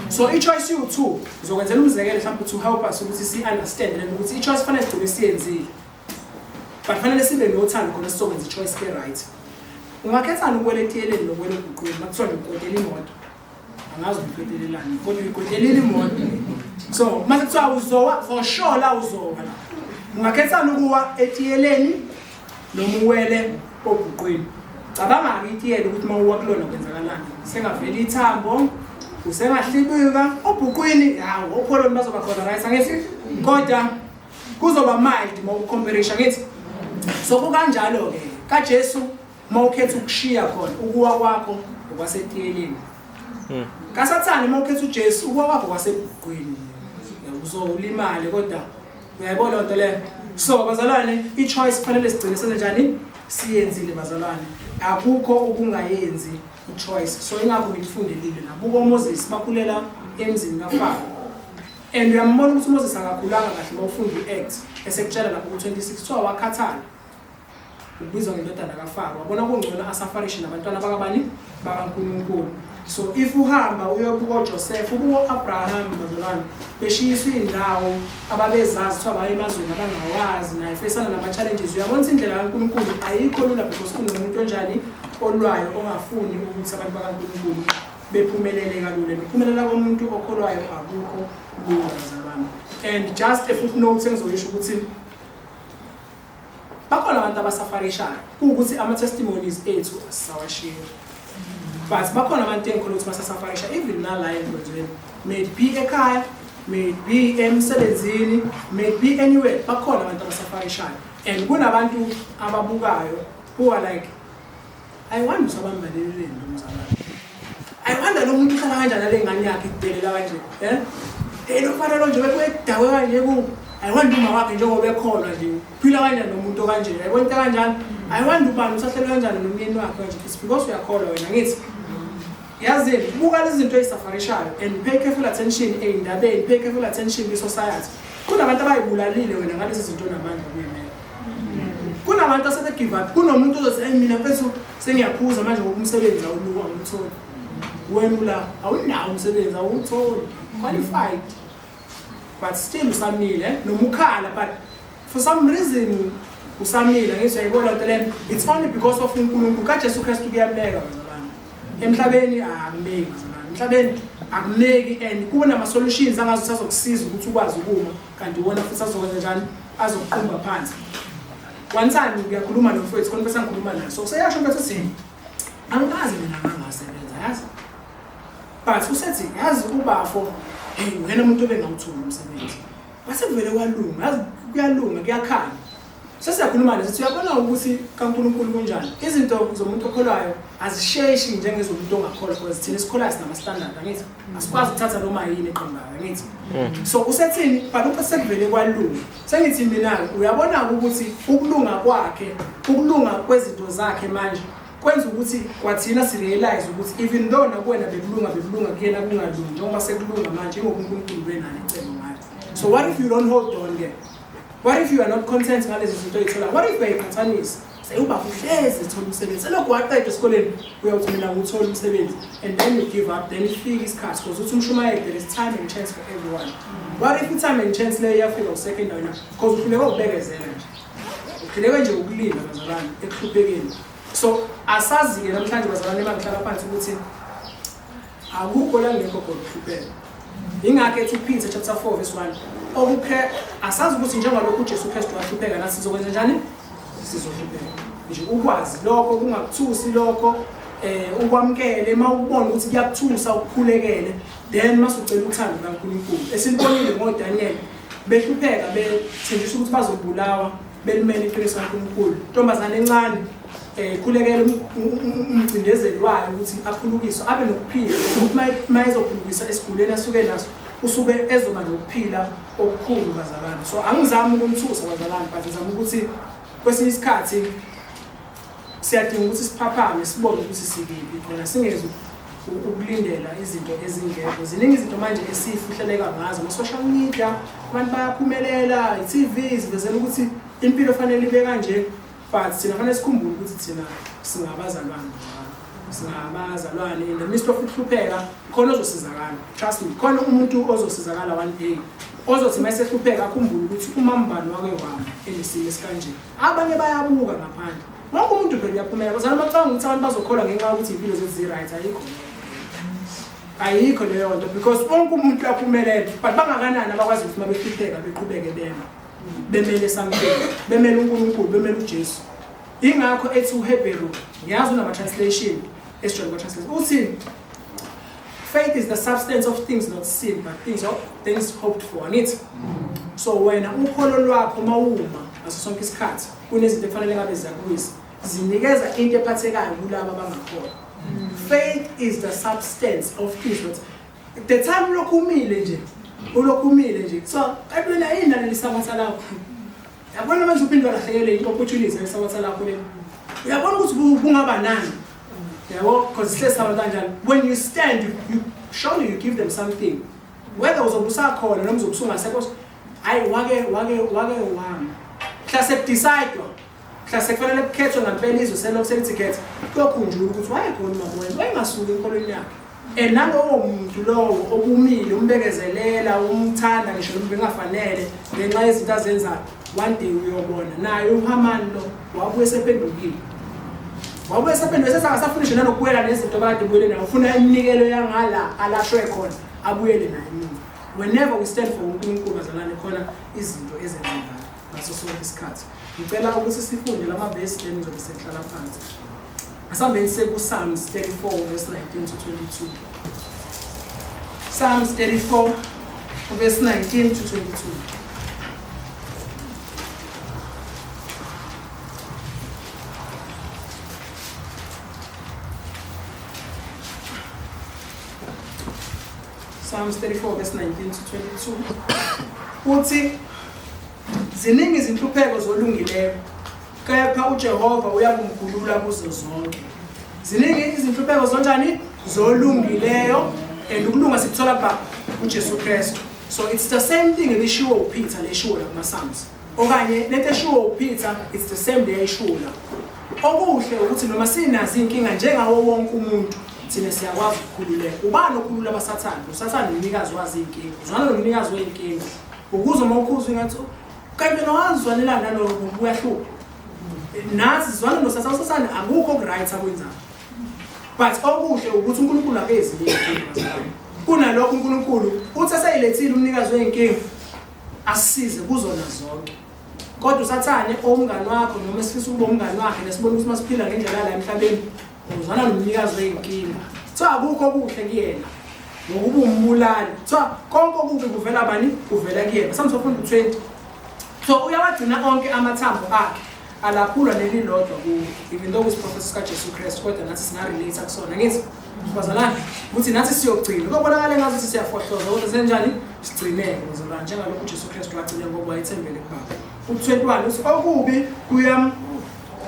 So i-choice you-2 ngizokwenzela umzekelo mhlawumbe to help us ukuthi si-understand lento ukuthi i-choice fanele sigcine siyenzile but fanele sibe nothando khona sizokwenza i-choice e-right. Ungakhethani ukuwela etiyeleni nokuwela ebhuqwini uma kuthiwa nje ukwetela imoto angazi uyikwetelelani kodwa uyikwetelile imoto so mase kuthiwa uzowa for sure la uzowa la ungakhethani ukuwa etiyeleni noma uwele obhuqwini. Cabanga-ke itiyele ukuthi uma uwa kulona kwenzakalani sengavela ithambo usengahlibika obhuqwini hawu opholoni bazoba khona right angithi kodwa kuzoba mild uma ucomparisha ngithi. So kukanjalo-ke kaJesu uma ukhetha ukushiya khona ukuwa kwakho okwasetiyeleni. KaSathane uma ukhetha uJesu ukuwa kwakho kwasebhuqwini uzolimale kodwa uyayibona loo nto leyo. So bazalwane i-choice kufanele sigcine senze njani siyenzile bazalwane akukho ukungayenzi i-choice. So ingakho ngikufundelile nabuka uMoses bakhulela emzini kaFaro and uyambona ukuthi uMoses akakhulanga kahle uma ufunda i-Act esekutshela lapho ku-26 kuthiwa wakhathala ukubizwa ngendodana kaFaro wabona kungcono asafarishe nabantwana bakabani bakaNkulunkulu. So if uhamba uyobuka uJoseph ubuka uAbraham bazalwane beshiyiswa indawo ababezazi kuthiwa baye emazweni abangawazi naye fesana nama-challenges uyabona ukuthi indlela kaNkulunkulu ayikho lula because kunomuntu onjani olwayo ongafuni ukuthi abantu bakaNkulunkulu bephumelele kalula. Nokuphumelela komuntu okholwayo akukho lula bazalwane. And just a footnote sengizoyisho ukuthi bakhona abantu abasafarishayo kuwukuthi ama-testimonies ethu asisawashiya but bakhona abantu engikholwa ukuthi basasafarisha even nala enkonzweni maybe ekhaya May it be emsebenzini, may it be anywhere, bakhona abantu abasafarishayo. And kunabantu ababukayo who are like, I wonder usabambeleleni lo mzalwane. I wonder lo muntu uhlala kanjani nale ngane yakhe idelela kanje. Eh? Hey lo mfana lo nje bekudawe kanje ku. I wonder uma wakhe njengoba ekholwa nje. Uphila kanjani nomuntu okanje? Yayibona into kanjani? I wonder ubani usahleli kanjani nomyeni wakhe kanje. It's because uyakholwa wena ngithi. Yazini, buka lezi zinto ezisafarishayo and pay careful attention ey'ndabeni, pay careful attention kwi-society. Kunabantu abayibulalile wena ngalezi zinto onamandla kuyimela. Kunabantu asebe-give up. Kunomuntu ozothi, "Hey mina mfethu sengiyaphuza manje ngoba umsebenzi awuluka awutholi." Wena ula awunawo umsebenzi awutholi. Qualified. But still usamile noma ukhala, but for some reason usamile. Ngithi uyayibona into leyo. It's only because of uNkulunkulu kaJesu Kristu kuyabeka bazalwane. Emhlabeni akumeki bazalwane. Emhlabeni akumeki and kunama solutions angazuthi azokusiza ukuthi ukwazi ukuma, kanti wona futhi azokwenza njani, azokuqumba phansi. One time ngiyakhuluma nomfowethu khona bese ngikhuluma naye, so useyasho mfethu uthi angikaze mina ngangasebenza yazi, but usethi yazi ubafo, hey wena umuntu obengawutholi umsebenzi, base kuvele kwalunga, yazi kuyalunga kuyakhanya. Sesiyakhuluma nje sithi uyabona ukuthi kaNkulunkulu kunjani, izinto zomuntu okholwayo azisheshi njengezomuntu ongakholwa, because thina esikholwayo sinama-standard, angithi asikwazi ukuthatha noma yini eqembayo, angithi. So usethini, but uma sekuvele kwalunga, sengithi mina-ke uyabona-ke ukuthi ukulunga kwakhe, ukulunga kwezinto zakhe manje kwenza ukuthi kwathina sirealize ukuthi even though nakuwena bekulunga, bekulunga kuyena kungalungi, njengoba sekulunga manje ingoba uNkulunkulu benalo icebo ngayo. So what if you don't hold on ke? What if you are not content ngalezi zinto oyitholayo? What if uyayiqhathanisa, sewuba uhlezi ethola umsebenzi, selokhu waqeda esikoleni uyawuthi mina nguthola umsebenzi, and then you give up? Then ifike isikhathi, because uthi umshumayeli there is time and chance for everyone. What if i-time and chance leyo iyafika usecond wena because uhluleke ukubekezela nje, uhluleke nje ukulinda bazalwane ekuhluphekeni? So asazi-ke namhlanje bazalwane bangihlala phansi ukuthi akukho la ngekho khona ukuhlupheka. Ingakho ethi uPeter chapter 4 verse 1 okuphe asazi ukuthi njengalokhu uJesu Kristu wahlupheka, nathi sizokwenza njani? Sizohlupheka nje. Ukwazi lokho kungakuthusi lokho, ukwamukele. Uma ukubona ukuthi kuyakuthusa, ukukhulekele, then masucela uthando kaNkulunkulu esilibonile ngoDaniel behlupheka, bethenjiswa ukuthi bazobulawa belimele iqiniso kaNkulunkulu. Intombazane encane khulekela umcindezeli wayo ukuthi aphulukiswe abe nokuphila, ukuthi uma ezophulukisa esiguleni asuke naso usuke ezoba nokuphila okukhulu bazalwane. So angizami ukumthusa bazalwane, but ngizama ukuthi kwesinye isikhathi siyadinga ukuthi siphaphame, sibone ukuthi sikiphi khona, singezi ukulindela izinto ezingekho. Ziningi izinto manje esifuhleleka ngazo ama-social media, abantu bayaphumelela, i-TV zivezela ukuthi impilo fanele ibe kanje, but thina fanele sikhumbule ukuthi thina singabazalwane, singabazalwane in the midst of ukuhlupheka. Khona ozosizakala, trust me, khona umuntu ozosizakala one day, ozothi uma esehlupheka akhumbule ukuthi umambani wake wami enesimo esikanje. Abanye bayabuka ngaphandle, wonke umuntu phela uyaphumela bazalwane, bacabanga ukuthi abantu bazokholwa ngenxa yokuthi iy'mpilo zethu zi-right. Ayikho, ayikho leyo nto, because wonke umuntu uyaphumelela, but bangakanani abakwazi ukuthi uma behlupheka beqhubeke bema, bemele something, bemele uNkulunkulu, bemele uJesu? Ingakho ethi uHebheru, ngiyazi unama-translation esijwayele kwa-translation, uthi faith is the substance of things not seen, but things of things hoped for, angithi? So wena ukholo lwakho mawuma ngaso sonke isikhathi kunezinto ekufanele ngabe ziyakuwisa, zinikeza into ephathekayo kulabo abangakholwa. Faith is the substance of things not the time ulokhu umile nje, ulokhu umile nje. So kanti wena yini naleli sabatha lakho? Yabona manje uphinde walahlekelwe i-opportunity yesabatha lakho leli. Uyabona ukuthi kungaba nani, yabo? Because sihlezi sabantu kanjani, when you stand you surely you give them something, whether uzobe usakhona noma uzobe usungasekho. Hayi, wake wami mhla sekudecide, mhla sekufanele kukhethwe ngampela, izwe selokhu selithi khetha, kuyokhunjula ukuthi wayekhona uMamoya, wayengasuki enkolweni yakhe. And nalowo muntu lowo obumile umbekezelela, umthanda ngisho noma bengafanele ngenxa yezinto azenzayo, one day uyobona naye uHaman lo wabuye sephendukile, wabuye sephenduke sesangasafuni nje nanokubuyela nezinto abakade buyele nayo, ufuna iminikelo yangala alashwe khona, abuyele nayo emuva. Whenever we stand for uNkulunkulu bazalwane, khona izinto ezenzekayo ngaso sonke isikhathi. Ngicela ukuthi sifunde lamavesi, then ngizobe sengihlala phansi. Asambeni seku-Psalms 34 verse 19 to 22. Psalms 34. Verse 19 to 22. Psalms 34 verse 19 to 22. Uthi ziningi izinhlupheko zolungileyo kepha uJehova uyakumkhulula kuzo zonke. Ziningi izinhlupheko zonjani? Zolungileyo and ukulunga sikuthola ba uJesu Kristu. So it's the same thing ebishiwo uPeter leshiwo la kuma-Psalms. Okanye lento eshiwo uPeter it's the same le eshiwo la. Okuhle ukuthi noma sinazo inkinga njengawo wonke umuntu thina siyakwazi ukukhululeka. Ubani okhulula abasathane? USathane umnikazi wazi inkinga. Uzwana nomnikazi wey'nkinga. Ukuze uma ukhuzwa ingathi kanti wena wazizwanelana nalowo uyahlupha. Nathi sizwana noSathane, uSathane akukho oku-right akwenzayo. But okuhle ukuthi uNkulunkulu akezi ney'nkinga. Kunalokho uNkulunkulu uthi eseyilethile umnikazi wey'nkinga asisize kuzona zonke. Kodwa uSathane owumngani wakho noma esifisa ukuba umngani wakhe nesibona ukuthi masiphila ngendlela la emhlabeni uzwana nomnikazi wey'nkinga. Kuthiwa akukho okuhle kuyena ngokuba umbulali. Kuthiwa konke okubi kuvela bani? Kuvela kuyena. Psalms 120. So uyawagcina onke amathambo akhe alaphulwa nelilodwa kuwo even though kusiprofethi sikaJesu Kristu kodwa nathi singarelate kusona ngithi bazalwane ukuthi nathi siyogcina kobonakala ngathi siyafohloza kodwa senjani sigcineke bazalwane njengalokhu uJesu Kristu wagcina ngoba wayethembele kubaba. U21 uthi okubi kuyam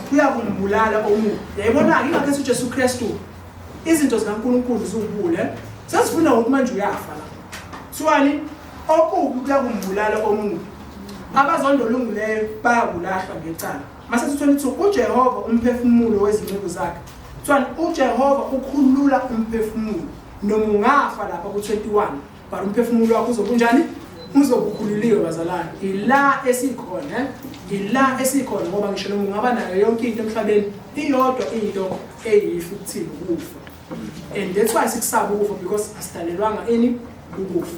kuyakumbulala omubi. Yayibona-ke ingakho ethi uJesu Kristu izinto zikaNkulunkulu ziwubule sesifuna ukuthi manje uyafa la. Kuthiwani? Okubi kuyakumbulala omubi. Abazonda olungileyo bayakulahlwa ngecala. Mase 22 uJehova umphefumulo wezinceku zakhe. Kuthiwani? uJehova ukhulula umphefumulo. Noma ungafa lapha ku-21 but umphefumulo wakho uzobe unjani? Uzobe ukhululiwe bazalwane. Ila esikhona, ila esikhona ngoba ngisho noma ungaba nayo yonke into emhlabeni iyodwa into eyifa ukuthini ukufa. And that's why sikusaba ukufa because asidalelwanga ini ukufa.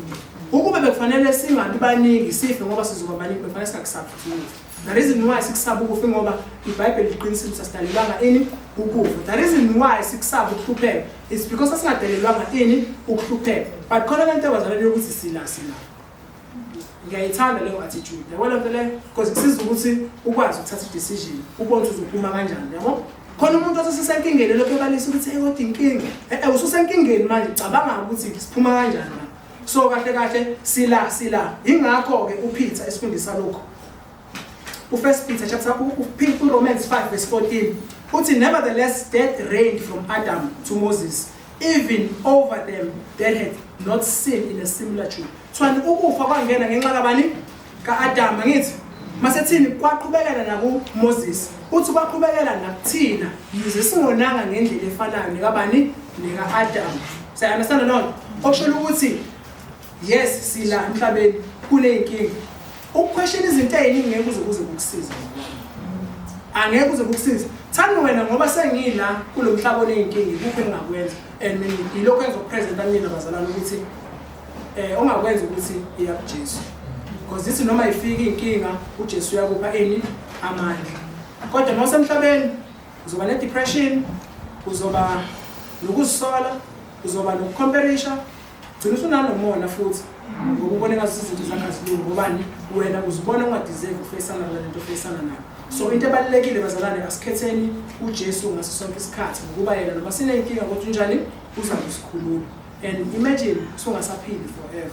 Ukube bekufanele singabi baningi sife ngoba sizoba baningi bekufanele singakusabi futhi ukufa. The reason why sikusaba ukufa ngoba iBhayibheli liqinisile ukuthi asidalelwanga ini ukufa. The reason why sikusaba ukuhlupheka is because asingadalelwanga ini ukuhlupheka. But khona lento ebazalwane yokuthi sila sila. Ngiyayithanda leyo attitude. Yabo lento leyo because kusiza ukuthi ukwazi ukuthatha i-decision, ubone ukuthi uzophuma kanjani, yabo? Khona umuntu osesenkingeni lokho ebalisa ukuthi hey kodwa inkinga. Eh ususenkingeni manje cabanga ukuthi siphuma kanjani la. So kahle kahle sila sila. Ingakho ke uPeter esifundisa lokho. U-First Peter chapter uRomans 5 verse 14 uthi nevertheless death reigned from Adam to Moses even over them that had not sinned in a similar way. Kuthiwani ukufa kwangena ngenxa kabani? Ka-Adam angithi masethini kwaqhubekela nakuMoses uthi kwaqhubekela nakuthina yize singonanga ngendlela efanayo nekabani neka-Adam. Siya-understand loo nto? Okusho ukuthi yes sila emhlabeni kuney'nkinga. Ukukhweshela izinto ey'ningi ngeke kuze kuze kukusize. Angeke kuze kukusize. Thanda wena ngoba sengila kulo mhlaba oney'nkinga ikuphi engingakwenza and mina yilokho engizokupresenta kunina bazalwane ukuthi ongakwenza ukuthi iya kuJesu. Because ithi noma ifika inkinga uJesu uyakupha ini amandla. Kodwa uma usemhlabeni uzoba ne-depression, uzoba nokuzisola, uzoba nokucomparisha, gcina usunanomona futhi ngoba ubone ngathi izinto zakho azilungi ngobani wena uzibona ungadeserve ukufeyisana nale nto ofeyisana nayo. So into ebalulekile bazalwane asikhetheni uJesu ngaso sonke isikhathi ngokuba yena noma siney'nkinga kodwa unjani uza kusikhulula. And imagine usungasaphili forever.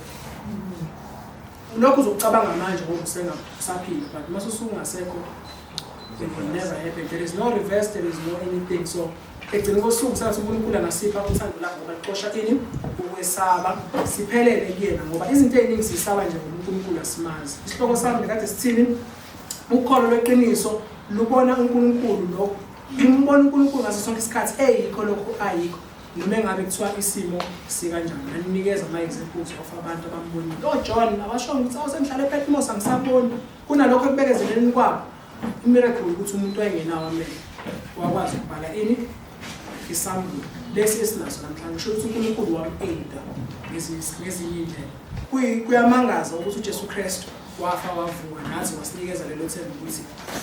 Lokhu uzokucabanga manje ngoba usengasaphila but mase usungasekho it will never happen. There is no reverse, there is no anything. So egcina kosuku sengathi uNkulunkulu angasipha uthando lakhe ngoba lixosha ini ukwesaba siphelele kuyena ngoba izinto ey'ningi sisaba nje ngoba uNkulunkulu asimazi. Isihloko sami bekade sithini? Ukholo lweqiniso lubona uNkulunkulu lokho. Umbona uNkulunkulu ngaso sonke isikhathi eyikho lokho ayikho. Noma engabe kuthiwa isimo sikanjani. Nganinikeza ama-examples of abantu abambonile. OJohn abashongo ukuthi awusengihlale ePatmos angisaboni. Kunalokho ekubekezeleni kwabo. Imiracle ukuthi umuntu wayengenawo amehlo wakwazi ukubhala ini isambulo lesi esinaso namhlanje kusho ukuthi uNkulunkulu wam-aida ngezinye iy'ndlela. Kuyamangaza ukuthi uJesu Kristu Wafa wavuka nathi wasinikeza lelo themba ukuthi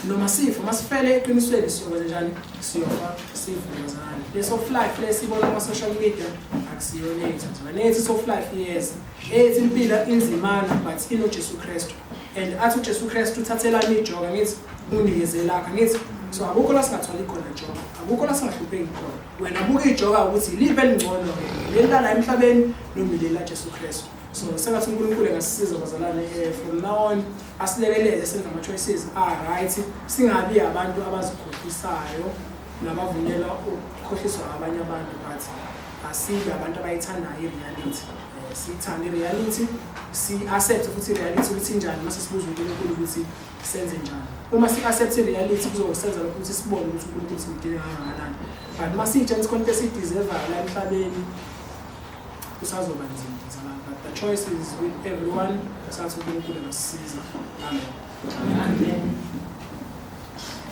noma sifa masifele eqinisweni siyokwenza njani? Siyofa sivuke bazalwane. Le soft life le sibona kuma-social media akusiyona ethu bazalwane. Ethi soft life iyeza. Ethi impilo inzimana but inoJesu Kristu. And athi uJesu Kristu uthathelani ijoka ngithi unikeze lakho ngithi so akukho la singathwali khona ijoka, akukho la singahlupheki khona. Wena buka ijoka ukuthi iliphi elingcono-ke, leli lala emhlabeni noma ileli laJesu Kristu. So sengathi uNkulunkulu engasisiza bazalwane from now on asilekelele senze ama-choices a-right, singabi abantu abazikhohlisayo nabavunyelwa ukukhohliswa abanye abantu, but asibe abantu abayithandayo i-reality. Siyithande i-reality, si-accept futhi i-reality ukuthi injani mase sibuza uNkulunkulu ukuthi senze njani. Uma si-accept i-reality kuzosenza lokho ukuthi sibone ukuthi uNkulunkulu simdinga kangakanani. But uma siyitshela ukuthi khona into esiyideservayo la emhlabeni kusazoba nzima bazalwane. But the choice is with everyone. Sathi uNkulunkulu engasisiza. Amen. Amen.